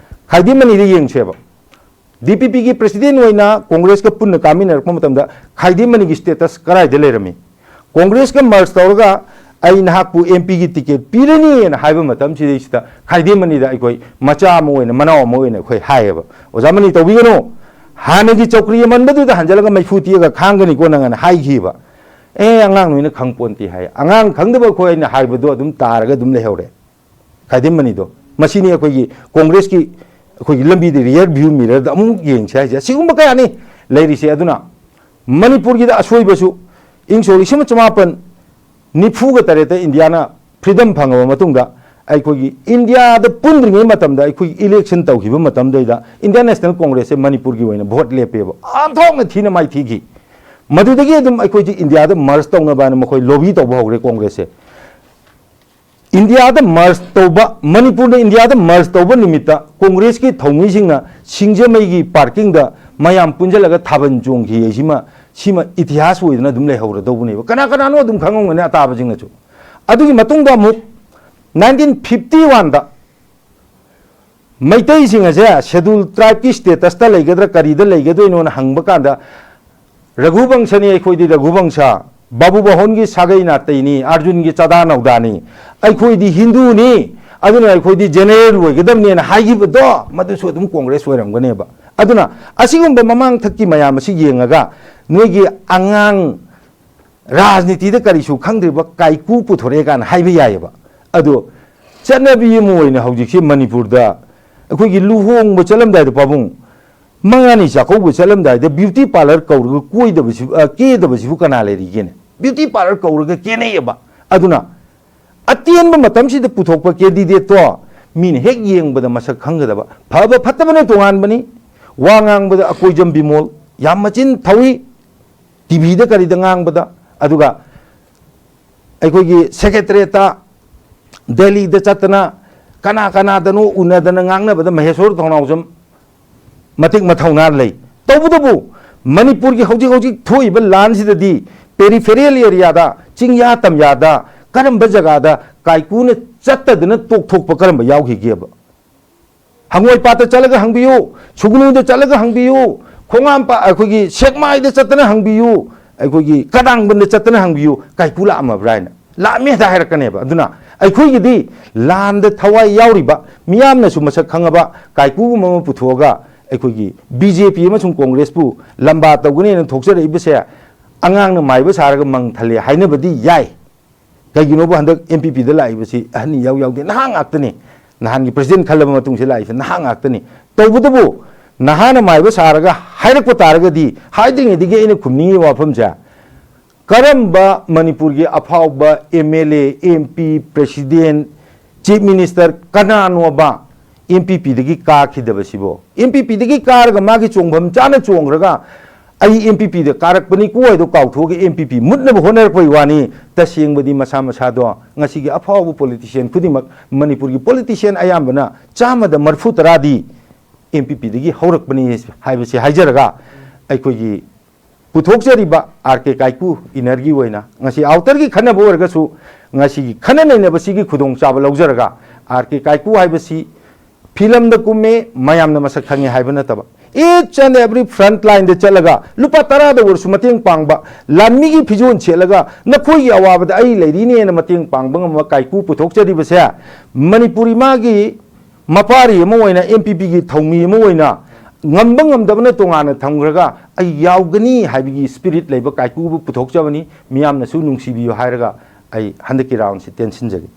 ꯈꯥꯏꯗꯦꯝ ꯃꯅꯤꯗ ꯌꯦꯡꯁꯦꯕ꯫ ꯗꯤ ꯄꯤ ꯄꯤꯒꯤ ꯄ꯭ꯔꯦꯁꯤꯗꯦꯟ ꯑꯣꯏꯅ ꯀꯣꯡꯒ꯭ꯔꯦꯁꯀ ꯄꯨꯟꯅ ꯀꯥꯃꯤꯟꯅꯔꯛꯄ ꯃꯇꯝꯗ ꯈꯥꯏꯗꯦꯝ ꯃꯅꯤꯒꯤ ꯁ꯭ꯇꯦꯇꯁ ꯀꯗꯥꯏꯗ ꯂꯩꯔꯝꯃꯤ? ꯀꯣꯡꯒ꯭ꯔꯦꯁꯀ ꯃꯔꯖ ꯇꯧꯔꯒ "ꯑꯩ ꯅꯍꯥꯛꯄꯨ ꯑꯦꯝ ꯄꯤꯒꯤ ꯇꯤꯀꯦꯠ ꯄꯤꯔꯅꯤꯅ" ꯍꯥꯏꯕ ꯃꯇꯝꯁꯤꯗꯩꯁꯤꯗ ꯈꯥꯏꯗꯦꯝ ꯃꯅꯤꯗ ꯑꯩꯈꯣꯏ ꯃꯆꯥ ꯑꯃ ꯑꯣꯏꯅ, ꯃꯅꯥꯎ ꯑꯃ ꯑꯣꯏꯅ ꯑꯩꯈꯣꯏ ꯍꯥꯏꯌꯦꯕ, "ꯑꯣꯖꯥ ꯃꯅꯤ, ꯇꯧꯕꯤꯒꯅꯨ, ꯍꯥꯟꯅꯒꯤ ꯆꯧꯀ꯭ꯔꯤ ꯑꯃꯟꯕꯗꯨꯗ ꯍꯟꯖꯤꯜꯂꯒ ꯃꯩꯐꯨ ꯇꯦꯛꯑꯒ ꯈꯥꯡꯒꯅꯤꯀꯣ ꯅꯪ" ꯑꯅ ꯍꯥꯏꯈꯤꯕ꯫ "ꯑꯦ, ꯑꯉꯥꯡ ꯅꯣꯏꯅ ꯈꯪ ꯄꯣꯟꯇꯦ" ꯍꯥꯏ꯫ ꯑꯉꯥꯡ ꯈꯪꯗꯕ ꯑꯩꯈꯣꯏ ꯑꯩꯅ ꯍꯥꯏꯕꯗꯣ ꯑꯗꯨꯝ ꯇꯥꯔꯒ ꯑꯗꯨꯝ ꯂꯩꯍꯧꯔꯦ꯫ ꯈꯥꯏꯗꯦꯝ ꯃꯅꯤꯗꯣ꯫ ꯃꯁꯤꯅꯤ ꯑꯩꯈꯣꯏꯒꯤ ꯀꯣꯡꯒ꯭ꯔꯦꯁꯀꯤ ꯑꯩꯈꯣꯏꯒꯤ ꯂꯝꯕꯤꯗ ꯔꯤꯌꯔ ꯚ꯭ꯌꯨ ꯃꯤꯔꯔꯗ ꯑꯃꯨꯛ ꯌꯦꯡꯁꯦ ꯍꯥꯏꯁꯦ꯫ ꯑꯁꯤꯒꯨꯝꯕ ꯀꯌꯥꯅꯤ ꯂꯩꯔꯤꯁꯦ꯫ ꯑꯗꯨꯅ ꯃꯅꯤꯄꯨꯔꯒꯤꯗ ꯑꯁꯣꯏꯕꯁꯨ, ꯏꯪ ꯁꯣꯛ ꯂꯤꯁꯤꯡ ꯑꯃ ꯆꯃꯥꯄꯟ ꯅꯤꯐꯨꯒ ꯇꯔꯦꯠꯇ ꯏꯟꯗꯤꯌꯥꯅ ꯐ꯭ꯔꯤꯗꯝ ꯐꯪꯉꯕ ꯃꯇꯨꯡꯗ, ꯑꯩꯈꯣꯏꯒꯤ ꯏꯟꯗꯤꯌꯥꯗ ꯄꯨꯟꯗ꯭ꯔꯤꯉꯩ ꯃꯇꯝꯗ ꯑꯩꯈꯣꯏꯒꯤ ꯏꯂꯦꯛꯁꯟ ꯇꯧꯈꯤꯕ ꯃꯇꯝꯗꯩꯗ ꯏꯟꯗꯤꯌꯥꯟ ꯅꯦꯁꯅꯦꯜ ꯀꯣꯡꯒ꯭ꯔꯦꯁꯁꯦ ꯃꯅꯤꯄꯨꯔꯒꯤ ꯑꯣꯏꯅ ꯚꯣꯠ ꯂꯦꯞꯄꯦꯕ꯫ ꯑꯣꯟꯊꯣꯛꯅ ꯊꯤꯅ ꯃꯥꯏꯊꯤꯈꯤ꯫ ꯃꯗꯨꯗꯒꯤ ꯑꯗꯨꯝ ꯑꯩꯈꯣꯏꯁꯦ ꯏꯟꯗꯤꯌꯥꯗ ꯃꯔꯖ ꯇꯧꯅꯕ ꯍꯥꯏꯅ ꯃꯈꯣꯏ ꯂꯣꯕꯤ ꯇꯧꯕ ꯍꯧꯈ꯭ꯔꯦ ꯀꯣꯡꯒ꯭ꯔꯦꯁꯁꯦ꯫ ꯏꯟꯗꯤꯌꯥꯗ ꯃꯔꯖ ꯇꯧꯕ, ꯃꯅꯤꯄꯨꯔꯅ ꯏꯟꯗꯤꯌꯥꯗ ꯃꯔꯖ ꯇꯧꯕ ꯅꯨꯃꯤꯠꯇ ꯀꯣꯡꯒ꯭ꯔꯦꯁꯀꯤ ꯊꯧꯃꯤꯁꯤꯡꯅ ꯁꯤꯡꯖꯃꯩꯒꯤ ꯄꯥꯔꯀꯤꯡꯗ ꯃꯌꯥꯝ ꯄꯨꯟꯁꯤꯜꯂꯒ ꯊꯥꯕꯜ ꯆꯣꯡꯈꯤ ꯍꯥꯏꯁꯤꯃ, ꯁꯤꯃ ꯏꯇꯤꯍꯥꯁ ꯑꯣꯏꯗꯅ ꯑꯗꯨꯝ ꯂꯩꯍꯧꯔꯗꯧꯕꯅꯦꯕ꯫ ꯀꯅꯥ ꯀꯅꯥꯅꯣ ꯑꯗꯨꯝ ꯈꯪꯉꯝꯒꯅꯤ ꯑꯇꯥꯕꯁꯤꯡꯅꯁꯨ꯫ ꯑꯗꯨꯒꯤ ꯃꯇꯨꯡꯗ ꯑꯃꯨꯛ ꯅꯥꯏꯟꯇꯤꯟ ꯐꯤꯐꯇꯤ ꯋꯥꯟꯗ ꯃꯩꯇꯩꯁꯤꯡ ꯑꯁꯦ ꯁꯦꯗꯨꯜ ꯇ꯭ꯔꯥꯏꯕꯀꯤ ꯁ꯭ꯇꯦꯇꯁꯇ ꯂꯩꯒꯗ꯭ꯔꯥ, ꯀꯔꯤꯗ ꯂꯩꯒꯗꯣꯏꯅꯣꯅ ꯍꯪꯕ ꯀꯥꯟꯗ, "ꯔꯘꯨꯕꯪꯁꯅꯤ ꯑꯩꯈꯣꯏꯗꯤ, ꯔꯘꯨꯕꯪꯁ, ꯕꯥꯕꯨ ꯕꯍꯣꯟꯒꯤ ꯁꯥꯒꯩ ꯅꯥꯇꯩꯅꯤ, ꯑꯥꯔꯖꯨꯟꯒꯤ ꯆꯥꯗꯥ ꯅꯧꯗꯥꯅꯤ, ꯑꯩꯈꯣꯏꯗꯤ ꯍꯤꯟꯗꯨꯅꯤ, ꯑꯗꯨꯅ ꯑꯩꯈꯣꯏꯗꯤ ꯖꯦꯅꯦꯔꯦꯜ ꯑꯣꯏꯒꯗꯕꯅꯦꯅ" ꯍꯥꯏꯈꯤꯕꯗꯣ, ꯃꯗꯨꯁꯨ ꯑꯗꯨꯝ ꯀꯣꯡꯒ꯭ꯔꯦꯁ ꯑꯣꯏꯔꯝꯒꯅꯦꯕ꯫ ꯑꯗꯨꯅ ꯑꯁꯤꯒꯨꯝꯕ ꯃꯃꯥꯡꯊꯛꯀꯤ ꯃꯌꯥꯝ ꯑꯁꯤ ꯌꯦꯡꯉꯒ, ꯅꯣꯏꯒꯤ ꯑꯉꯥꯡ ꯔꯥꯖꯅꯤꯇꯤꯗ ꯀꯔꯤꯁꯨ ꯈꯪꯗ꯭ꯔꯤꯕ ꯀꯥꯏꯀꯨ ꯄꯨꯊꯣꯔꯛꯑꯦ ꯀꯥꯏꯅ ꯍꯥꯏꯕ ꯌꯥꯏꯑꯕ꯫ ꯑꯗꯣ ꯆꯠꯅꯕꯤ ꯑꯃ ꯑꯣꯏꯅ ꯍꯧꯖꯤꯛꯁꯦ ꯃꯅꯤꯄꯨꯔꯗ ꯑꯩꯈꯣꯏꯒꯤ ꯂꯨꯍꯣꯡꯕ ꯆꯠꯂꯝꯗꯥꯏꯗ, ꯄꯥꯕꯨꯡ, ꯃꯉꯥꯅꯤ ꯆꯥꯛꯀꯧꯕ ꯆꯠꯂꯝꯗꯥꯏꯗ ꯕ꯭ꯌꯨꯇꯤ ꯄꯥꯔꯂꯔ ꯀꯧꯔꯒ ꯀꯣꯏꯗꯕꯁꯤ, ꯑ, ꯀꯦꯗꯕꯁꯤꯕꯨ ꯀꯅꯥ ꯂꯩꯔꯤꯒꯦꯅꯦ? ꯕ꯭ꯌꯨꯇꯤ ꯄꯥꯔꯂꯔ ꯀꯧꯔꯒ ꯀꯦꯅꯩꯑꯕ꯫ ꯑꯗꯨꯅ ꯑꯇꯦꯟꯕ ꯃꯇꯝꯁꯤꯗ ꯄꯨꯊꯣꯛꯄ ꯀꯦꯟꯗꯤꯗꯦꯠꯇꯣ ꯃꯤꯅ ꯍꯦꯛ ꯌꯦꯡꯕꯗ ꯃꯁꯛ ꯈꯪꯒꯗꯕ, ꯐꯕ ꯐꯠꯇꯕꯅ ꯇꯣꯉꯥꯟꯕꯅꯤ, ꯋꯥ ꯉꯥꯡꯕꯗ ꯑꯀꯣꯏꯖꯝ ꯕꯤꯃꯣꯜ ꯌꯥꯝ ꯃꯆꯤꯟ ꯊꯧꯏ, ꯇꯤꯚꯤꯗ ꯀꯔꯤꯗ ꯉꯥꯡꯕꯗ, ꯑꯗꯨꯒ ꯑꯩꯈꯣꯏꯒꯤ ꯁꯦꯀ꯭ꯔꯦꯇꯔꯤꯌꯦꯠꯇ, ꯗꯦꯜꯂꯤꯗ ꯆꯠꯇꯅ ꯀꯅꯥ ꯀꯅꯥꯗꯅꯣ ꯎꯅꯗꯅ ꯉꯥꯡꯅꯕꯗ ꯃꯍꯦꯁꯣꯔ ꯊꯧꯅꯥꯎꯖꯝ ꯃꯇꯤꯛ ꯃꯊꯧꯅꯥ ꯂꯩ꯫ ꯇꯧꯕꯇꯕꯨ ꯃꯅꯤꯄꯨꯔꯒꯤ ꯍꯧꯖꯤꯛ ꯍꯧꯖꯤꯛ ꯊꯣꯛꯏꯕ ꯂꯥꯟꯁꯤꯗꯗꯤ ꯄꯦꯔꯤꯐꯦꯔꯤꯌꯦꯜ ꯑꯦꯔꯤꯌꯥꯗ, ꯆꯤꯡꯌꯥ ꯇꯝꯌꯥꯗ ꯀꯔꯝꯕ ꯖꯒꯥꯗ ꯀꯥꯏꯀꯨꯅ ꯆꯠꯇꯗꯅ ꯇꯣꯛꯊꯣꯛꯄ ꯀꯔꯝꯕ ꯌꯥꯎꯈꯤꯒꯦꯕ? ꯍꯪꯉꯣꯏꯄꯥꯠꯇ ꯆꯠꯂꯒ ꯍꯪꯕꯤꯌꯨ, ꯁꯨꯒꯅꯨꯗ ꯆꯠꯂꯒ ꯍꯪꯕꯤꯌꯨ, ꯈꯣꯡꯉꯥꯝꯄꯥ-, ꯑꯩꯈꯣꯏꯒꯤ ꯁꯦꯛꯃꯥꯏꯗ ꯆꯠꯇꯅ ꯍꯪꯕꯤꯌꯨ, ꯑꯩꯈꯣꯏꯒꯤ ꯀꯗꯥꯡꯕꯟꯗ ꯆꯠꯇꯅ ꯍꯪꯕꯤꯌꯨ, ꯀꯥꯏꯀꯨ ꯂꯥꯛꯑꯝꯃꯕ꯭ꯔꯥ ꯍꯥꯏꯅ꯫ ꯂꯥꯛꯑꯝꯃꯦ ꯍꯦꯛꯇ ꯍꯥꯏꯔꯛꯀꯅꯦꯕ꯫ ꯑꯗꯨꯅ ꯑꯩꯈꯣꯏꯒꯤꯗꯤ ꯂꯥꯟꯗ ꯊꯋꯥꯏ ꯌꯥꯎꯔꯤꯕ, ꯃꯤꯌꯥꯝꯅꯁꯨ ꯃꯁꯛ ꯈꯪꯉꯕ ꯀꯥꯏꯀꯨꯒꯨꯝꯕ ꯑꯃ ꯄꯨꯊꯣꯛꯑꯒ, ꯑꯩꯈꯣꯏꯒꯤ ꯕꯤ ꯖꯦ ꯄꯤ ꯑꯃꯁꯨꯡ ꯀꯣꯡꯒ꯭ꯔꯦꯁꯄꯨ ꯂꯝꯕꯥ ꯇꯧꯒꯅꯦꯅ ꯊꯣꯛꯆꯔꯛꯏꯕꯁꯦ ꯑꯉꯥꯡꯅ ꯃꯥꯏꯕ ꯁꯥꯔꯒ ꯃꯪ ꯊꯜꯂꯦ ꯍꯥꯏꯅꯕꯗꯤ ꯌꯥꯏ꯫ ꯀꯩꯒꯤꯅꯣꯕ ꯍꯟꯗꯛ ꯑꯦꯝ ꯄꯤ ꯄꯤꯗ ꯂꯥꯛꯏꯕꯁꯤ ꯑꯍꯟ ꯏꯌꯥꯎ ꯌꯥꯎꯗꯦ, ꯅꯍꯥ ꯉꯥꯛꯇꯅꯤ꯫ ꯅꯍꯥꯟꯒꯤ ꯄ꯭ꯔꯁꯤꯗꯦꯟ ꯈꯜꯂꯕ ꯃꯇꯨꯡꯁꯤꯗ ꯂꯥꯛꯏꯁꯦ ꯅꯍꯥ ꯉꯥꯛꯇꯅꯤ꯫ ꯇꯧꯕꯇꯕꯨ ꯅꯍꯥꯅ ꯃꯥꯏꯕ ꯁꯥꯔꯒ ꯍꯥꯏꯔꯛꯄ ꯇꯥꯔꯒꯗꯤ, ꯍꯥꯏꯗ꯭ꯔꯤꯉꯩꯗꯒꯤ ꯑꯩꯅ ꯈꯨꯝꯅꯤꯡꯉꯤꯕ ꯋꯥꯐꯝꯁꯦ, ꯀꯔꯝꯕ ꯃꯅꯤꯄꯨꯔꯒꯤ ꯑꯐꯥꯎꯕ M L A, M P, president, chief minister ꯀꯅꯥꯅꯣꯕ ꯑꯦꯝ ꯄꯤ ꯄꯤꯗꯒꯤ ꯀꯥꯈꯤꯗꯕꯁꯤꯕꯣ? ꯑꯦꯝ ꯄꯤ ꯄꯤꯗꯒꯤ ꯀꯥꯔꯒ ꯃꯥꯒꯤ ꯆꯣꯡꯐꯝ ꯆꯥꯅ ꯆꯣꯡꯈ꯭ꯔꯒ, "ꯑꯩ ꯑꯦꯝ ꯄꯤ ꯄꯤꯗ ꯀꯥꯔꯛꯄꯅꯤꯀꯣ" ꯍꯥꯏꯗꯣ ꯀꯥꯎꯊꯣꯛꯑꯒ ꯑꯦꯝ ꯄꯤ ꯄꯤ ꯃꯨꯠꯅꯕ ꯍꯣꯠꯅꯔꯛꯄꯒꯤ ꯋꯥꯅꯤ꯫ ꯇꯁꯦꯡꯕꯗꯤ ꯃꯁꯥ ꯃꯁꯥꯗꯣ ꯉꯁꯤꯒꯤ ꯑꯐꯥꯎꯕ ꯄꯣꯂꯤꯇꯤꯁꯤꯌꯥꯟ ꯈꯨꯗꯤꯡꯃꯛ, ꯃꯅꯤꯄꯨꯔꯒꯤ ꯄꯣꯂꯤꯇꯤꯁꯤꯌꯥꯟ ꯑꯌꯥꯝꯕꯅ ꯆꯥꯝꯃꯗ ꯃꯔꯤꯐꯨ ꯇꯔꯥꯗꯤ ꯑꯦꯝ ꯄꯤ ꯄꯤꯗꯒꯤ ꯍꯧꯔꯛꯄꯅꯤ ꯍꯥꯏꯕꯁꯤ ꯍꯥꯏꯖꯔꯒ, ꯑꯩꯈꯣꯏꯒꯤ ꯄꯨꯊꯣꯛꯆꯔꯤꯕ ꯑꯥꯔ ꯀꯦ ꯀꯥꯏꯀꯨ ꯏꯟꯅꯔꯒꯤ ꯑꯣꯏꯅ ꯉꯁꯤ ꯑꯥꯎꯇꯔꯒꯤ ꯈꯟꯅꯕ ꯑꯣꯏꯔꯒꯁꯨ, ꯉꯁꯤꯒꯤ ꯈꯟꯅ ꯅꯩꯅꯕꯁꯤꯒꯤ ꯈꯨꯗꯣꯡꯆꯥꯕ ꯂꯧꯖꯔꯒ, ꯑꯥꯔ ꯀꯦ ꯀꯥꯏꯀꯨ ꯍꯥꯏꯕꯁꯤ ꯐꯤꯂꯝꯗ ꯀꯨꯝꯃꯦ, ꯃꯌꯥꯝꯅ ꯃꯁꯛ ꯈꯪꯉꯦ ꯍꯥꯏꯕ ꯅꯠꯇꯕ, each and every front line ꯗ ꯆꯠꯂꯒ ꯂꯨꯄꯥ ꯇꯔꯥꯗ ꯑꯣꯏꯔꯁꯨ ꯃꯇꯦꯡ ꯄꯥꯡꯕ, ꯂꯥꯟꯃꯤꯒꯤ ꯐꯤꯖꯣꯜ ꯁꯦꯠꯂꯒ ꯅꯈꯣꯏꯒꯤ ꯑꯋꯥꯕꯗ ꯑꯩ ꯂꯩꯔꯤꯅꯦꯅ ꯃꯇꯦꯡ ꯄꯥꯡꯕ ꯉꯝꯕ ꯀꯥꯏꯀꯨ ꯄꯨꯊꯣꯛꯆꯔꯤꯕꯁꯦ, ꯃꯅꯤꯄꯨꯔꯤ ꯃꯥꯒꯤ ꯃꯄꯥꯔꯤ ꯑꯃ ꯑꯣꯏꯅ, ꯑꯦꯝ ꯄꯤ ꯄꯤꯒꯤ ꯊꯧꯃꯤ ꯑꯃ ꯑꯣꯏꯅ, ꯉꯝꯕ ꯉꯝꯗꯕꯅ ꯇꯣꯉꯥꯟꯅ ꯊꯝꯈ꯭ꯔꯒ ꯑꯩ ꯌꯥꯎꯒꯅꯤ ꯍꯥꯏꯕꯒꯤ ꯁ꯭ꯄꯤꯔꯤꯠ ꯂꯩꯕ ꯀꯥꯏꯀꯨꯕꯨ ꯄꯨꯊꯣꯛꯆꯕꯅꯤ꯫ ꯃꯤꯌꯥꯝꯅꯁꯨ ꯅꯨꯡꯁꯤꯕꯤꯌꯨ ꯍꯥꯏꯔꯒ ꯑꯩ ꯍꯟꯗꯛꯀꯤ ꯔꯥꯎꯟꯁꯤ ꯇꯦꯟꯁꯤꯟꯖꯒꯦ꯫